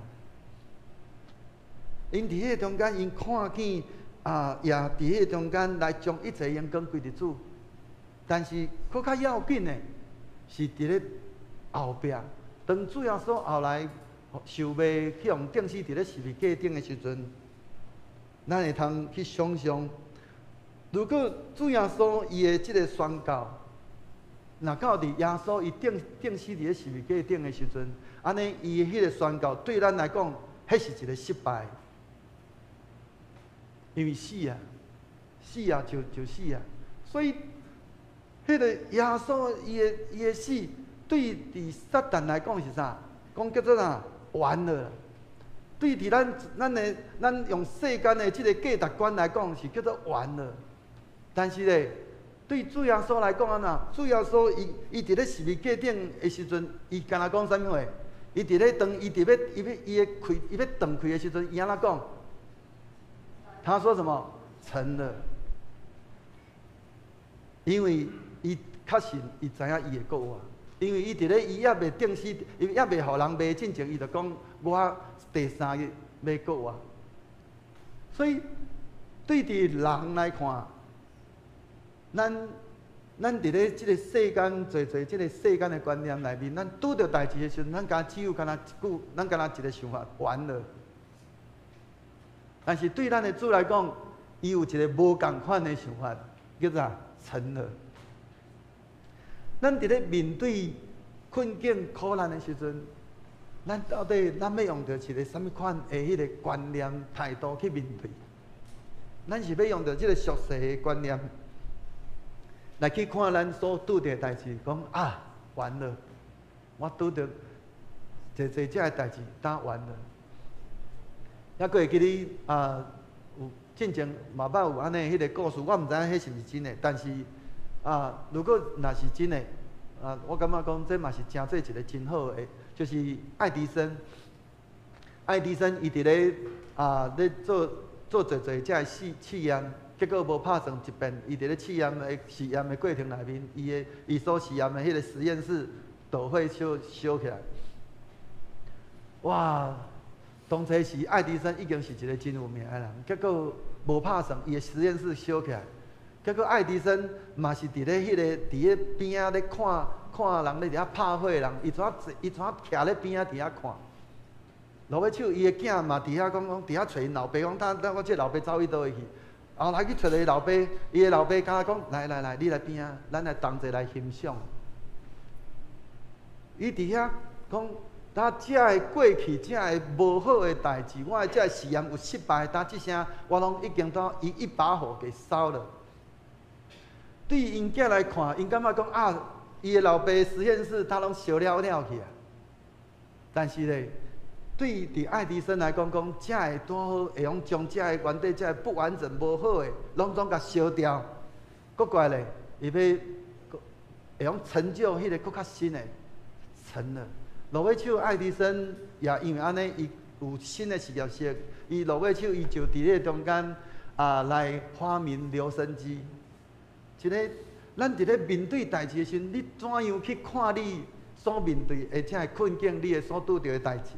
[SPEAKER 2] ，𪜶佇彼个中間，𪜶看見啊，也佇彼个中間來將一切榮光歸佇主。但是，閣較要緊的是佇咧後壁，當主耶穌後來受賣去予釘死佇咧十字架頂的時陣，咱會通去想象，如果主耶穌伊的這个宣告，若到佇耶穌伊釘釘死佇咧十字架頂的時陣，按呢伊彼个宣告對咱來講，彼是一個失敗，因為死啊，死啊就死啊，所以彼個耶穌伊的死，對佇撒旦來講是啥？講叫做啥？完了。對佇咱用世間的這個價值觀來講，是叫做完了。但是咧，對主耶穌來講按怎？主耶穌伊伊佇咧十字架頂的時陣，伊敢若講啥物話？伊佇咧當伊佇欲伊欲伊的氣伊欲斷氣的時陣，伊按怎講？他說什麼？成了。因為伊確信伊知影伊會復活，因為伊佇咧伊猶未釘死，伊猶未予人賣進前，伊就講我第三日欲復活。所以對佇人來看，咱佇咧這个世間濟濟這个世間的觀念內面，咱拄著代誌的時陣，咱敢只有干焦一句，咱干焦一个想法，完了。但是對咱的主來講，伊有一个無仝款的想法，叫做成了。咱佇咧面對困境苦難的時陣，咱到底咱欲用著一个啥物款的彼个觀念態度去面對？咱是欲用著這个俗世的觀念來去看咱所拄著的代誌，講啊完了，我拄著濟濟這个代誌，當完了。猶閣會記得啊，有進前嘛捌有按呢彼个故事，我毋知影彼是毋是真的，但是啊，如果若是真的，啊，我感覺講這嘛是誠做一个真好的，就是愛迪生。愛迪生伊佇咧啊咧做做濟濟這个試驗，結果無拍算一遍，伊佇咧試驗的過程內面，伊所試驗的彼個實驗室導火燒起來。哇！當初時愛迪生已經是一个真有名的人，結果無拍算，伊的實驗室燒起來。結果愛迪生嘛是佇咧彼个佇咧邊仔咧看看人咧佇遐拍火的人，伊怎徛咧邊仔佇遐看。落尾手伊的囝嘛佇遐講講，佇遐揣𪜶老爸講，等我這老爸走去佗位去。後來去揣伊老爸，伊的老爸敢若講，來來來，你來邊仔，咱來同齊來欣賞。伊佇遐講，當這个過去，這个無好的代誌，我的這个試驗有失敗，當這聲我攏已經都伊一把火給燒了。對𪜶囝來看，𪜶感覺講啊，伊的老爸實驗室他攏燒了了去啊。但是咧，對佇愛迪生來講，講這个拄好會用將這个原底這个不完整、無好的，攏總共燒掉。閣過來咧，伊欲會用成就彼个閣較新的，成了。落尾手愛迪生也因為按呢，伊有新的實驗室，伊落尾手伊就佇咧中間啊來發明留聲機。一个，咱佇咧面對代誌的時陣，你怎樣去看你所面對的這个困境，你的所拄著的代誌？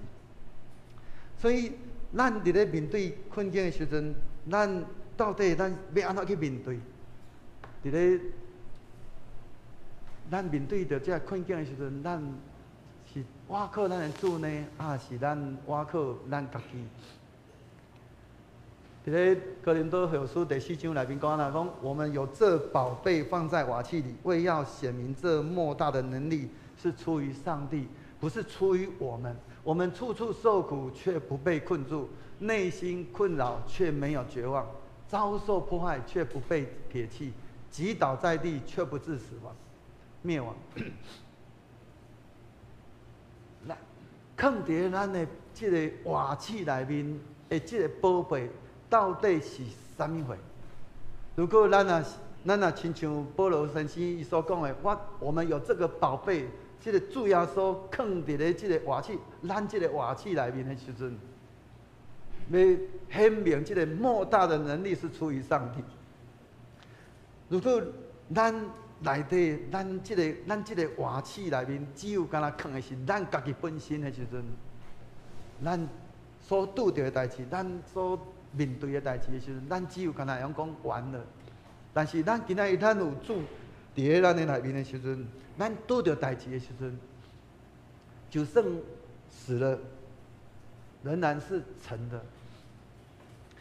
[SPEAKER 2] 所以，咱佇咧面對困境的時陣，咱到底咱欲按怎去面對？佇咧咱面對著這个困境的時陣，咱是倚靠咱的主呢，抑是咱倚靠咱家己？佇咧哥林多後書第四章內面講啦，講我們有這寶貝放在瓦器裡，為要顯明這莫大的能力是出於上帝，不是出於我們。我們處處受苦，卻不被困住；內心困擾，卻沒有絕望；遭受迫害，卻不被撇棄；擊倒在地，卻不致死亡、滅亡。來，囥佇咱的這个瓦器內面的這个寶貝，到底是啥物貨？如果咱若親像保羅先生伊所講的，我們有這个寶貝，這个主耶穌囥佇咧這个瓦器，咱這个瓦器內面的時陣，欲顯明這个莫大的能力是出於上帝。如果咱內底，咱這个瓦器內面，只有干焦囥的是咱家己本身的時陣，咱所拄著的代誌，咱所面對的代誌的時陣，咱只有干焦會用講完了。但是咱今仔日咱有主佇咧咱的內面的時陣，咱拄著代誌的時陣，就算死了，仍然是成的。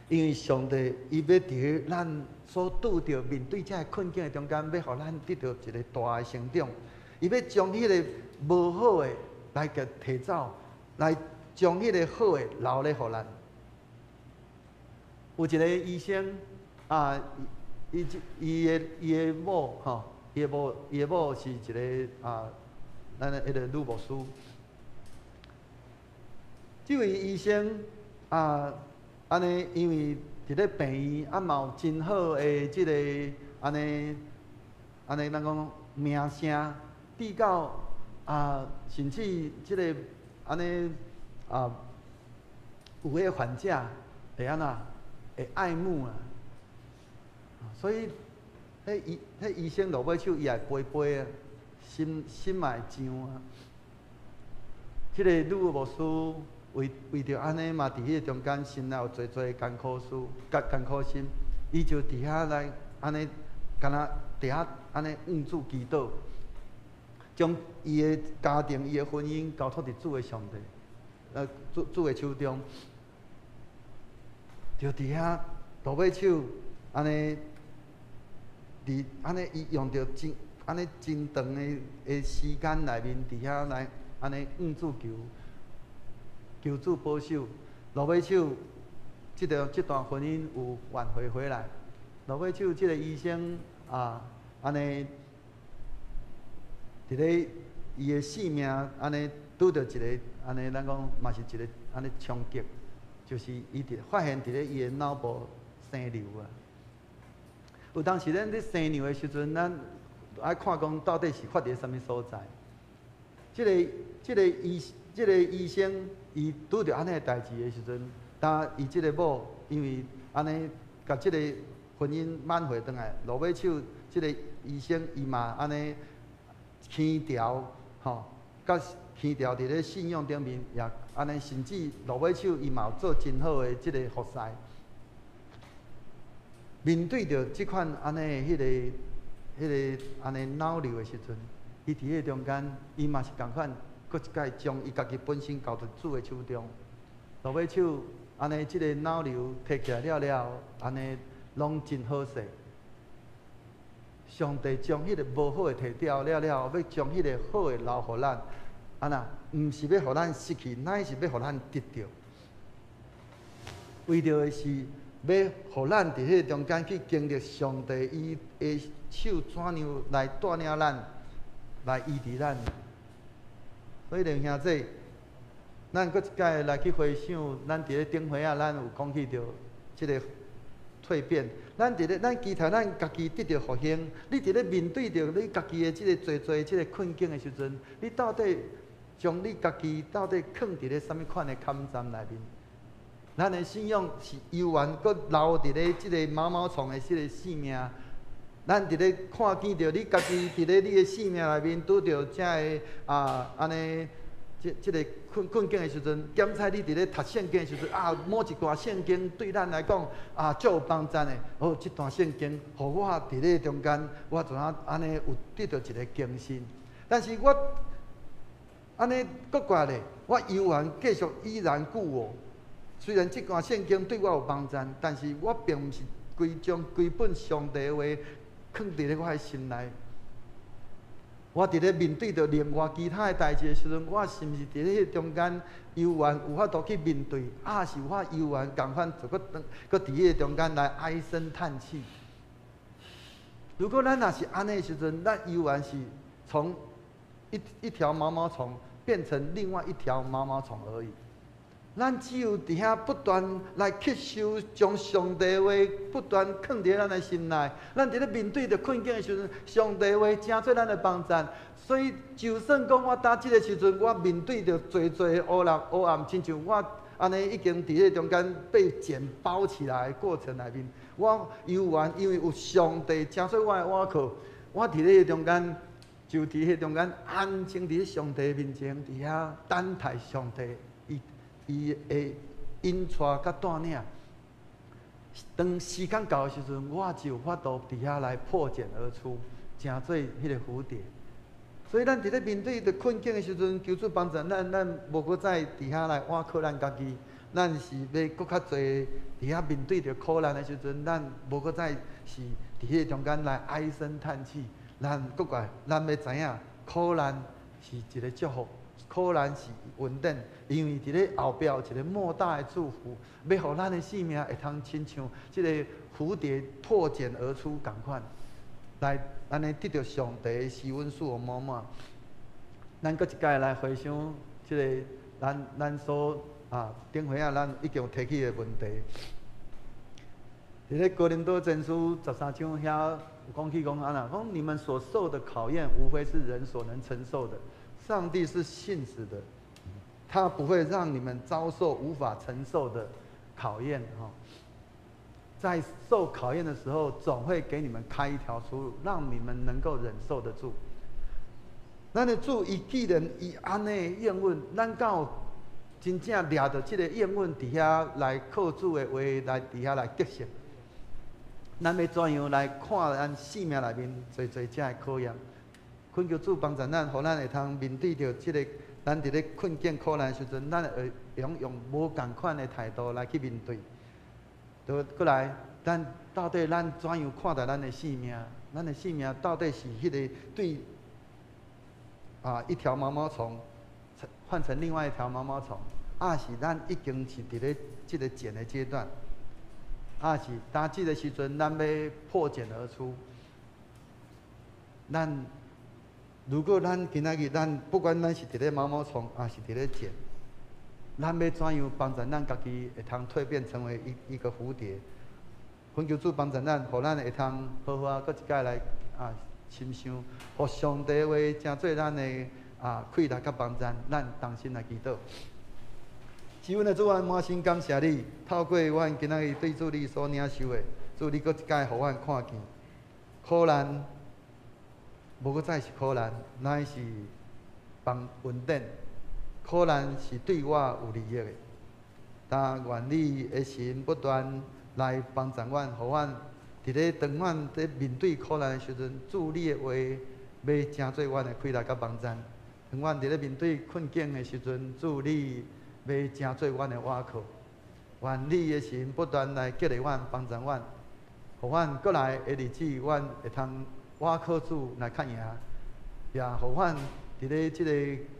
[SPEAKER 2] 因為上帝伊欲佇咱所拄著面對這个困境的中間，欲予咱得著一个大的成長。伊欲將彼个無好的來共提走，來將彼个好的留咧予咱。有一个醫生啊，伊的某吼，伊的某是一个啊，咱的彼个女牧師。這位醫生啊，按呢，因為佇咧病院啊，嘛有真好的這个按呢，按呢，咱講名聲，直到啊，甚至這个按呢啊，有彼个患者會按怎會愛慕啊，所以彼醫生落尾手伊也會飛飛啊，心心嘛會脹啊。這个女牧師為著按呢嘛，佇彼個中間心內有濟濟艱苦事、佮艱苦心，伊就佇遐來按呢，敢若佇遐按呢向主祈禱，將伊的家庭、伊的婚姻交託佇主的上帝，主的手中，就佇遐落尾手按呢，佇按呢伊用著真按呢真長的時間內面，佇遐來按呢向主求。求主保守，落尾手，這段婚姻有挽回回來。落尾手，這個醫生啊，按呢，佇咧伊的性命按呢拄著一个按呢，咱講嘛是一個按呢衝擊，就是伊佇發現佇咧伊的腦部生瘤啊。有當時咱咧生瘤的時陣，咱愛看講到底是發佇啥物所在。這個醫生伊拄著按呢代誌的時陣，當伊這個某因為按呢，共這個婚姻挽回轉來，落尾手這個醫生伊嘛按呢輕佻吼，佮輕佻佇咧信仰頂面也按呢，甚至落尾手伊嘛有做真好的這個服侍。面對著這款按呢彼個按呢腦瘤的時陣，伊佇彼個中間，伊嘛是仝款，閣一擺將伊家己本身交佇主的手中。落尾手按呢，這個腦瘤提起來了了後，按呢攏真好勢。上帝將彼個無好的提掉了了後，欲將彼個好的留予咱，按那，毋是欲予咱失去，乃是欲予咱得著。為著的是欲予咱佇彼個中間去經歷上帝伊的手怎樣來帶領咱，來醫治咱。所以，弟兄姊，咱閣一擺來去回想，咱佇咧頂回仔，咱有講起著這個蛻變。咱佇咧咱期待咱家己得著復興。你佇咧面對著你家己的這個濟濟這個困境的時陣，你到底將你家己到底囥佇咧啥物款的坎站內面？咱的信仰是猶原閣留佇咧這個毛毛蟲的這個性命。咱佇咧看見著你家己佇咧你的性命內面拄著遮个啊按呢，這個困境的時陣，檢查你佇咧讀聖經的時陣啊，某一段聖經對咱來講啊，足有幫助的。哦，這段聖經，予我佇咧中間，我怎啊按呢有得著一個更新。但是我按呢閣過咧，我猶原繼續依然故我。雖然這段聖經對我有幫助，但是我並毋是規將規本上帝的話囥佇咧我的心內。我佇咧面對著另外其他的代誌的時陣，我是毋是佇咧彼中間猶原有法度去面對，抑是我猶原仝款就閣閣佇彼個中間來唉聲嘆氣？如果咱若是按呢的時陣，咱猶原是從一條毛毛蟲變成另外一條毛毛蟲而已。咱只有佇遐不斷來吸收，將上帝話不斷囥佇咱的心內。咱佇咧面對著困境的時陣，上帝話成做咱的幫助。所以，就算講我佇這個時陣，我面對著濟濟的烏暗烏暗，親像我按呢已經佇彼個中間被繭包起來的過程內面，我猶原因為有上帝成做我的倚靠，我佇彼個中間就佇彼個中間安靜佇咧上帝面前，佇遐等待上帝。伊會引帶佮帶領，當時間到的時陣，我就有法度佇遐來破繭而出，成做彼個蝴蝶。所以，咱佇咧面對著困境的時陣，求主幫助咱，咱無閣再佇遐來倚靠咱家己，咱是欲閣較濟佇遐面對著苦難的時陣，咱無閣再是佇彼個中間來唉聲嘆氣。咱閣過，咱欲知影，苦難是一個祝福。苦難是恩典，因為佇咧後壁有一個莫大的祝福，欲予咱的性命會通親像這個蝴蝶破繭而出仝款，來按呢得著上帝的施恩賜予滿滿。咱閣一擺來回想這個咱所啊頂回仔咱已經有提起的問題。佇咧哥林多前書13章遐有講起講按怎，講你們所受的考驗，無非是人所能承受的。上帝是信實的，他不會讓你們遭受無法承受的考驗。哈，在受考驗的時候，總會給你們開一條出路，讓你們能夠忍受得住。咱的主伊既然伊按呢應允，咱敢有真正掠著這个應允佇遐來靠主的話來佇遐來得勝。咱欲怎樣來看咱生命內面濟濟遮的考驗？懇求主幫助咱，予咱會通面對著這个咱佇咧困境苦難的時陣，咱會用無仝款的態度來去面對。倒過來，咱到底咱怎樣看待咱的生命？咱的生命到底是彼个對一條毛毛蟲換成另外一條毛毛蟲，抑是咱已經是佇咧這个繭的階段，抑是當這个時陣咱欲破繭而出？咱如果咱今仔日咱不管咱是佇咧毛毛蟲，抑是佇咧繭，咱欲怎樣幫助咱家己會通蛻變成為一個蝴蝶？懇求主幫助咱，予咱會通好好啊，閣一擺來深想，予上帝話成做咱的氣力佮幫助，咱同心來祈禱。是阮的主，阮滿心感謝你，透過阮今仔日對主你所領受的，主你閣一擺予阮看見，苦難無閣再是苦難，乃是幫恩典。苦難是對我有利益的，但願你的神不斷來幫助阮，予阮佇咧當阮佇面對苦難的時陣，主你的話欲成做阮的氣力佮幫助。當阮佇咧面對困境的時陣，主你欲成做阮的倚靠。願你的神不斷來激勵阮、幫助阮，予阮閣來的日子，阮會通倚靠主來較贏，也予阮佇咧這個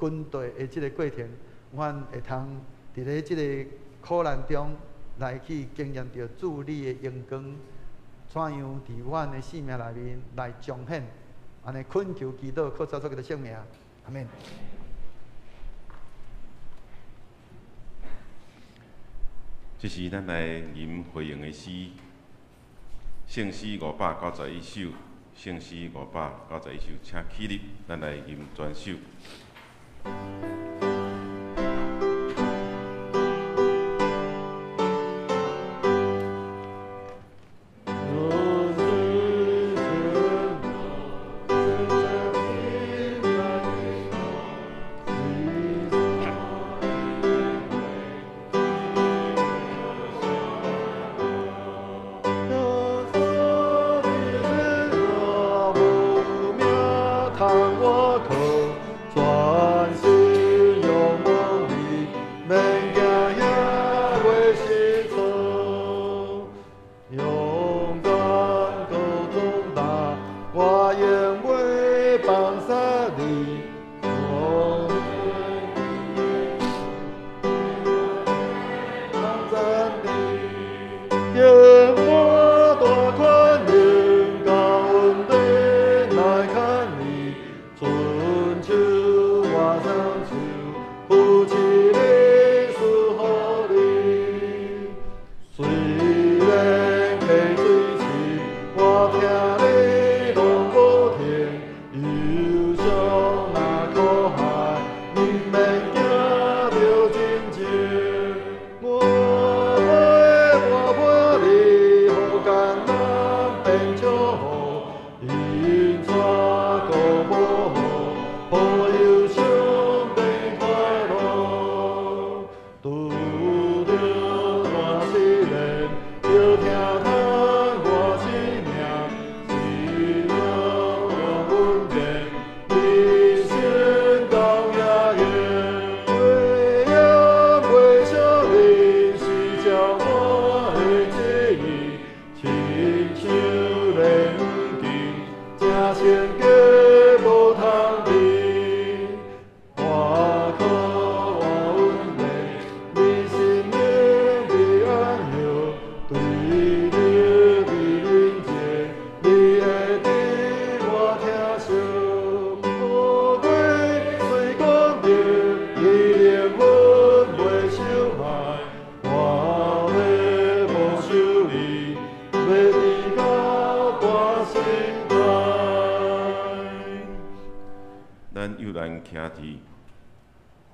[SPEAKER 2] 軍隊的這個過程，阮會通佇咧這個苦難中來去經驗著主你的榮光，怎樣佇阮的生命內面來彰顯。按呢懇求祈禱，靠主耶穌基督聖名，阿們。
[SPEAKER 1] 這是咱來吟回應的詩，聖詩591首，聖詩591首，請起立，咱來吟全首。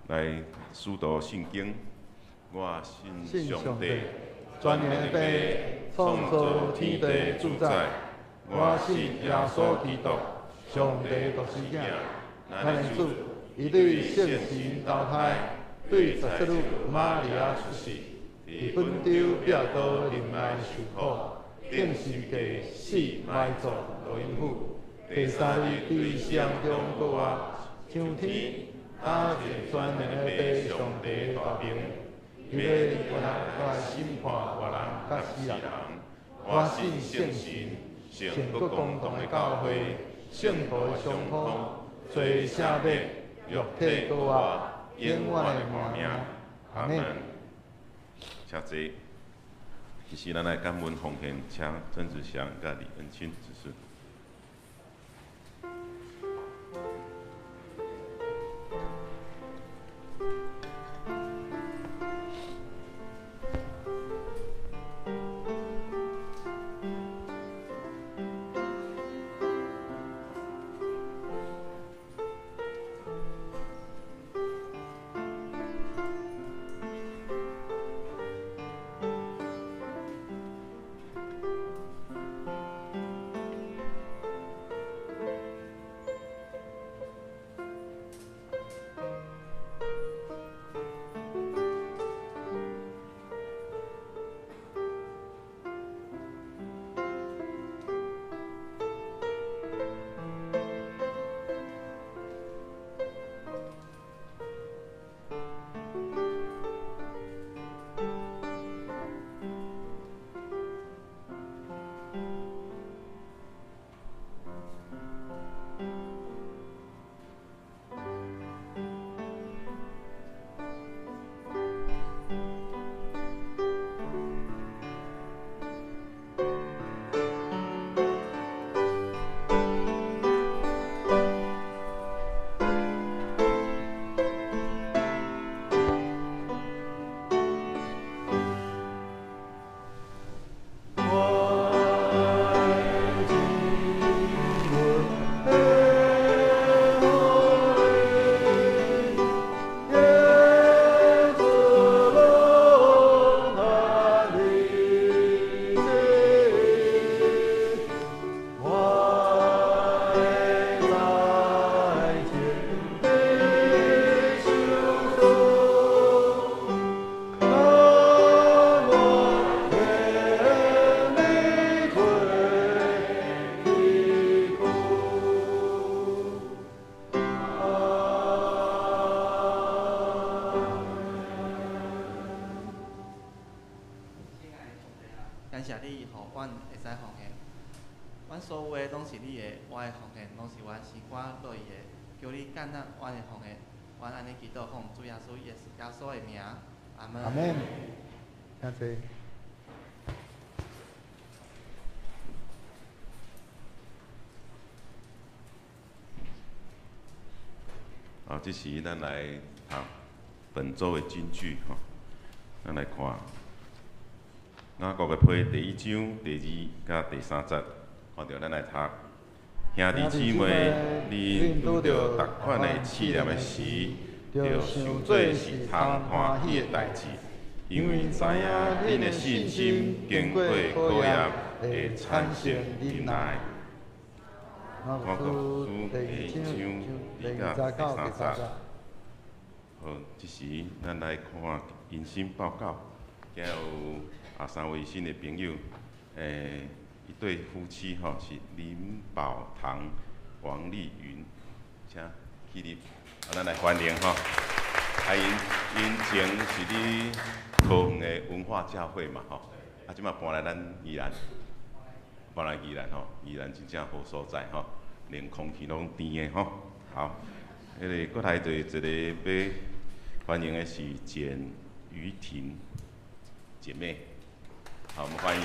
[SPEAKER 1] 来使徒信经，我信上帝，
[SPEAKER 2] 全能的父，创造天地主宰。我信耶穌基督，上帝獨生子，咱的主，伊對聖神投胎，
[SPEAKER 4] 對若瑟瑪利亞出世，佇本丟彼拉多臨來受苦，釘十字架死埋葬落陰府，第三日對死人中復活，上天，搭坐全能的父上帝大爿，伊欲來審判活人佮死人。我信聖神，聖國公同的教會，聖徒的相通，罪赦免，肉體復活，永遠的活命。阿門。
[SPEAKER 1] 請坐。其實咱來感恩奉獻，請曾子祥佮李恩清執事。
[SPEAKER 5] 感謝你，予阮會使奉獻。阮所有的攏是你的，我的奉獻攏是阮心肝樂意的。求你接納阮的奉獻，阮按呢祈禱奉主耶穌耶穌的名，阿門。
[SPEAKER 2] 阿門。請坐。
[SPEAKER 1] 啊，這時咱來讀本週的金句吼，咱來看。雅各的批第一章第二佮第三節，看著咱來讀。兄弟姊妹，恁拄著逐款的試驗的時，著想做是通歡喜的代誌，因為知影恁的信心經過考驗，會產生忍耐。
[SPEAKER 2] 雅各書第一章第二節到第三節。
[SPEAKER 1] 好，這時咱來看迎新報告，今有三位新的朋友，一對夫妻吼是林寶堂、王麗雲，請起立，咱來歡迎吼。𪜶前是佇桃園的文化教會嘛吼，這馬搬來咱宜蘭，搬來宜蘭吼，宜蘭真正好所在吼，連空氣攏甜的吼。好，閣來就一個欲歡迎的是簡瑜婷姐妹。好，我們歡迎。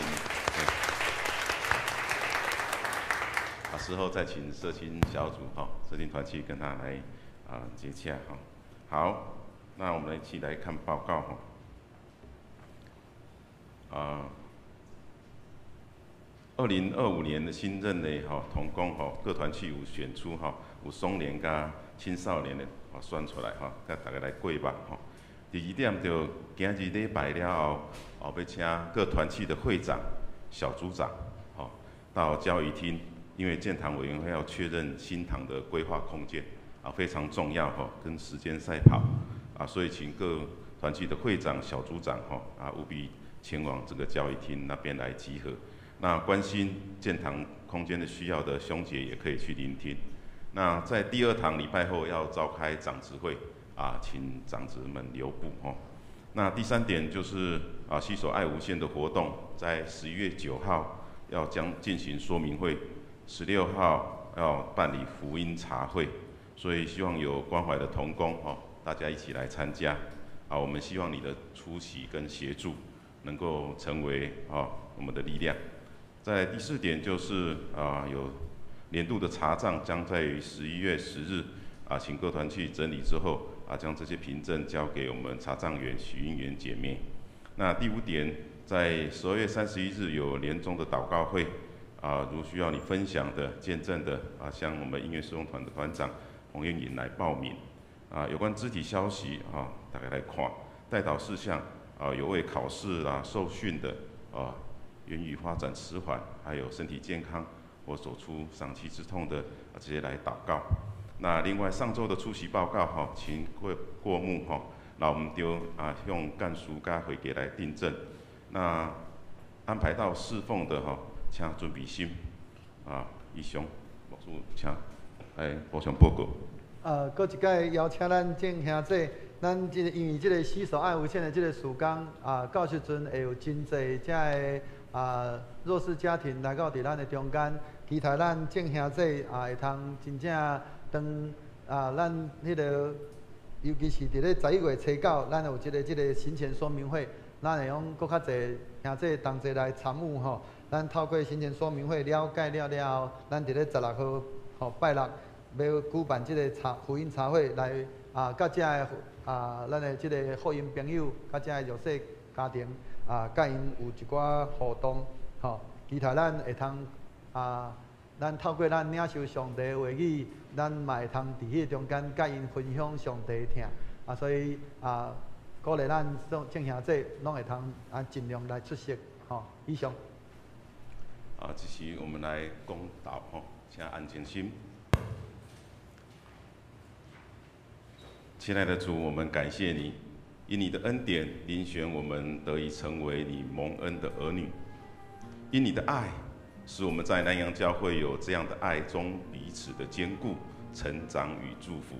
[SPEAKER 1] 事後再請社青小組哈，社青團契跟他來接洽哈。好，那我們一起來看報告哈。2025年的新任的吼同工吼，各團契有選出吼，有少年佮青少年的選出來吼，佮大家來過目吼。第二點就今日禮拜了後，欲請各團契的會長、小組長，吼到交誼廳，因為建堂委員會要確認新堂的規劃空間，非常重要吼，跟時間賽跑，啊，所以請各團契的會長、小組長吼啊，務必前往這個教育廳那邊來集合。那關心建堂空間的需要的兄姐也可以去聆聽。那在第二堂禮拜後要召開長執會啊，請長執們留步吼。那第三點就是啊，攜手愛無限的活動，在11月9號要將進行說明會，16號要辦理福音茶會，所以希望有關懷的同工哦，大家一起來參加。啊，我們希望你的出席跟協助，能夠成為啊我們的力量。在第四點就是啊，有年度的查賬將在於11月10日啊，請各團契整理之後啊，將這些憑證交給我們查賬員許英元姐妹。那第五點，在12月31日有年終的禱告會啊，如需要你分享的、見證的啊，向我們音樂事工團的團長洪燕穎來報名。啊，有關肢體消息啊，大家來看代禱事項啊，有為考試啊、受訓的啊，言語發展遲緩，還有身體健康或走出喪妻之痛的啊，這些來禱告。那另外上週的出席報告哈，請過過目哈，那我們就啊用幹事佮會計來訂正。那安排到侍奉的哈，請準備心啊，以上牧師請來補充報告。
[SPEAKER 2] 閣一擺邀請咱眾兄弟，咱這個因為這個攜手愛無限的這個事工啊，到時陣會有真濟遮个啊弱勢家庭來到佇咱的中間，期待咱眾兄弟啊會通真正當啊咱彼個，尤其是佇咧11月初9，咱有這個行前說明會，咱會用閣較濟兄弟同齊來參與吼。咱透過行前說明會了解了了後，咱佇咧16號吼拜六欲舉辦這個茶福音茶會來啊，佮遮个啊，咱的這個福音朋友，佮遮個弱勢家庭啊，佮𪜶有一寡互動，吼，期待咱會通啊，咱透過咱領受上帝的話語，咱嘛會通佇彼個中間佮𪜶分享上帝的疼啊，所以啊，鼓勵咱眾眾兄弟攏會通啊盡量來出席，吼，以上。
[SPEAKER 1] 啊，這時我們來講道吼，請安靜心。親愛的主，我們感謝你，因你的恩典遴選我們得以成為你蒙恩的兒女，因你的愛，使我們在南洋教會有這樣的愛中彼此的堅固、成長與祝福。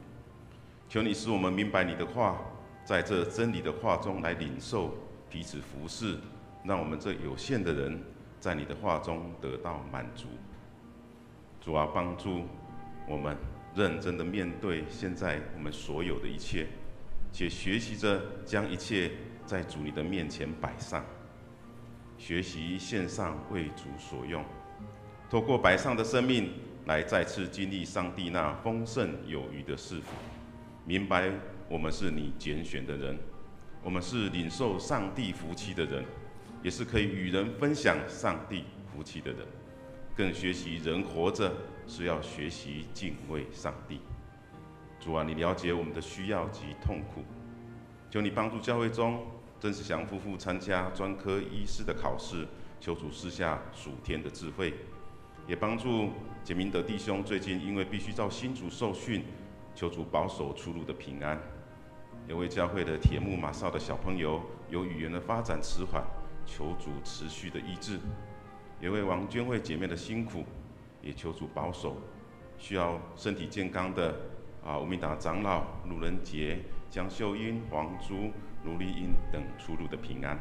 [SPEAKER 1] 求你使我們明白你的話，在這真理的話中來領受彼此服侍，讓我們這有限的人在你的話中得到滿足。主啊，幫助我們認真的面對現在我們所有的一切，且學習着將一切在主你的面前擺上，學習獻上為主所用，透過擺上的生命來再次經歷上帝那豐盛有餘的賜福，明白我們是你揀選的人，我們是領受上帝福氣的人，也是可以與人分享上帝福氣的人，更學習人活着是要學習敬畏上帝。主啊，你了解我們的需要及痛苦，求你幫助教會中曾世祥夫婦參加專科醫師的考試，求主賜下屬天的智慧，也幫助簡明德弟兄最近因為必須到新竹受訓，求主保守出入的平安。也為教會的鐵木馬少的小朋友有語言的發展遲緩，求主持續的醫治。也為王娟慧姐妹的辛苦，也求主保守。需要身體健康的啊，吳明達長老、盧仁杰、江秀英、黃珠、盧麗英等出入的平安，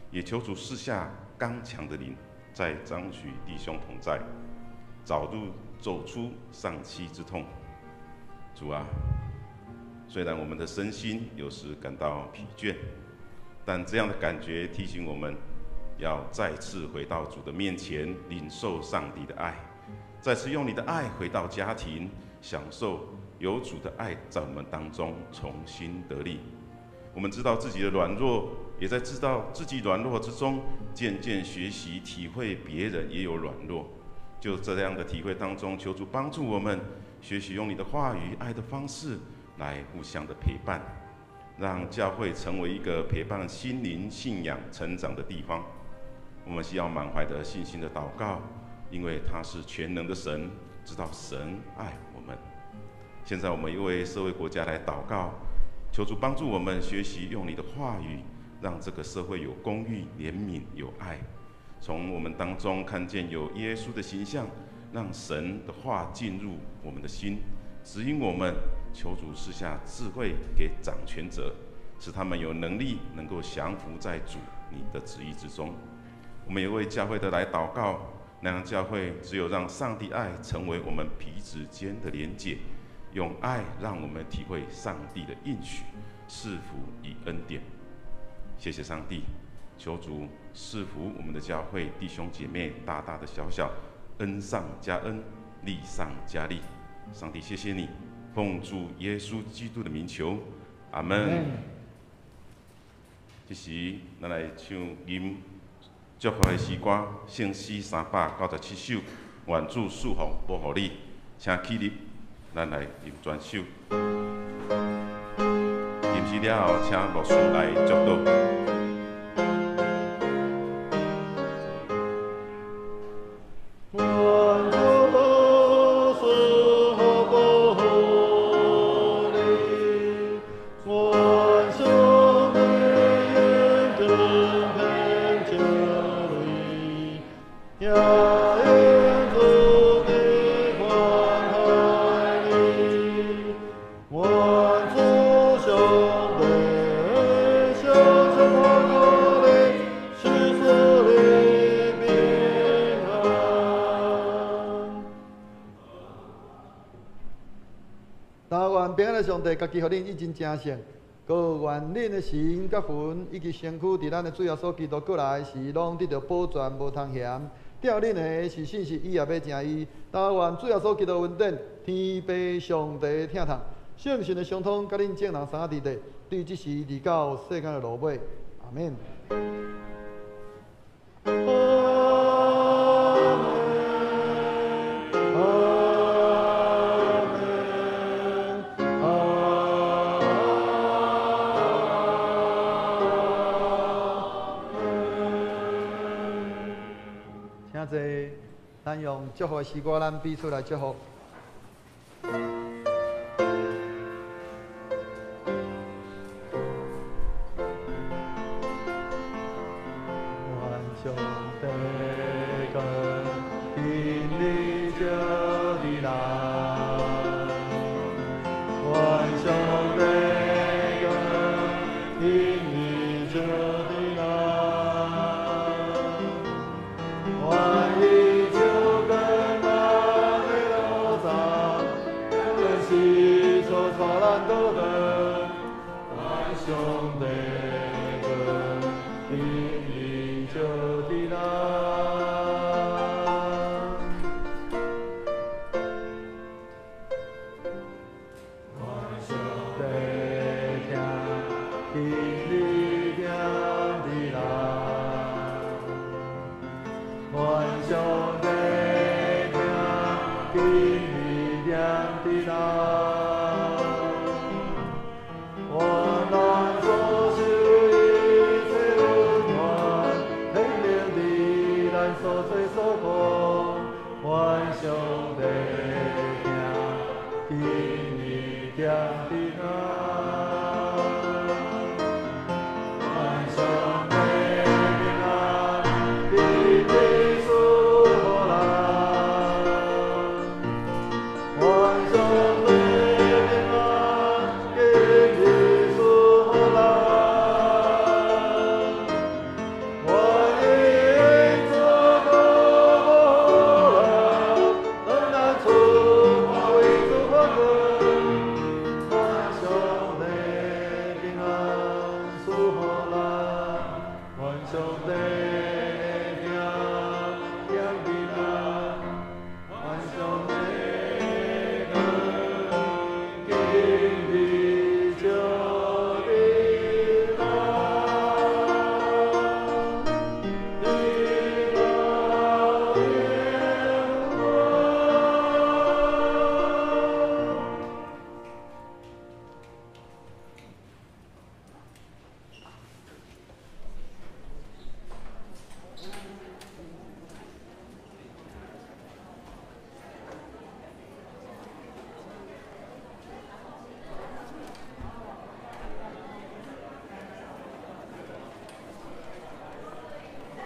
[SPEAKER 1] 也求主賜下剛強的靈，在張許弟兄同在，早日走出喪妻之痛。主啊，雖然我們的身心有時感到疲倦，但這樣的感覺提醒我們，要再次回到主的面前，領受上帝的愛，再次用你的愛回到家庭，享受有主的愛在我們當中重新得力。我們知道自己的軟弱，也在知道自己軟弱之中，漸漸學習體會別人也有軟弱。就這樣的體會當中，求主幫助我們學習用你的話語、愛的方式來互相的陪伴，讓教會成為一個陪伴心靈信仰成長的地方。我們需要滿懷的信心的禱告，因為他是全能的神，知道神愛我們。現在我們又為社會國家來禱告，求主帮助我们学习用你的话语，让这个社会有公义、怜悯、有爱。从我们当中看见有耶稣的形象，让神的话进入我们的心，指引我们。求主赐下智慧给掌权者，使他们有能力能够降服在主你的旨意之中。我们也为教会的来祷告，那样教会只有让上帝爱成为我们彼此间的连结，用爱让我们体会上帝的应许、赐福与恩典。谢谢上帝，求主赐福我们的教会弟兄姐妹，大大的小小，恩上加恩，利上加利。上帝，谢谢你，奉主耶稣基督的名求，阿门。这时，咱来唱吟祝福的诗歌，圣诗397首，愿主赐福保护你，请起立，咱来吟全首。吟诗了后，请牧师来祝祷。
[SPEAKER 2] 上帝家己予恁以真成圣，阁愿恁的神佮魂以及身躯，伫咱的主耶稣基督阁来时，拢得著保全，无通嫌。吊恁的是信实，伊也欲成伊。但愿主耶稣基督恩典，天父上帝疼痛，圣神的相通，佮恁众人三伫地，对这时直到世间的落尾。阿们。咱用祝福的诗歌，咱彼此来祝福。愿上帝光今日照伫咱，愿上帝光今日照伫咱，愿伊照光咱的路途，是所带咱倒转，愿上帝光今日照伫咱。愿上帝疼今日疼伫咱，愿上帝疼今日疼伫咱。愿咱所受一切温暖，显明伫咱所做所讲。愿上帝疼今日疼伫咱。愿上帝平安，今日赐予咱。愿上帝平安，今日赐予咱。愿伊赐福咱，咱来出发为主发光。愿上帝平安赐予咱，愿上帝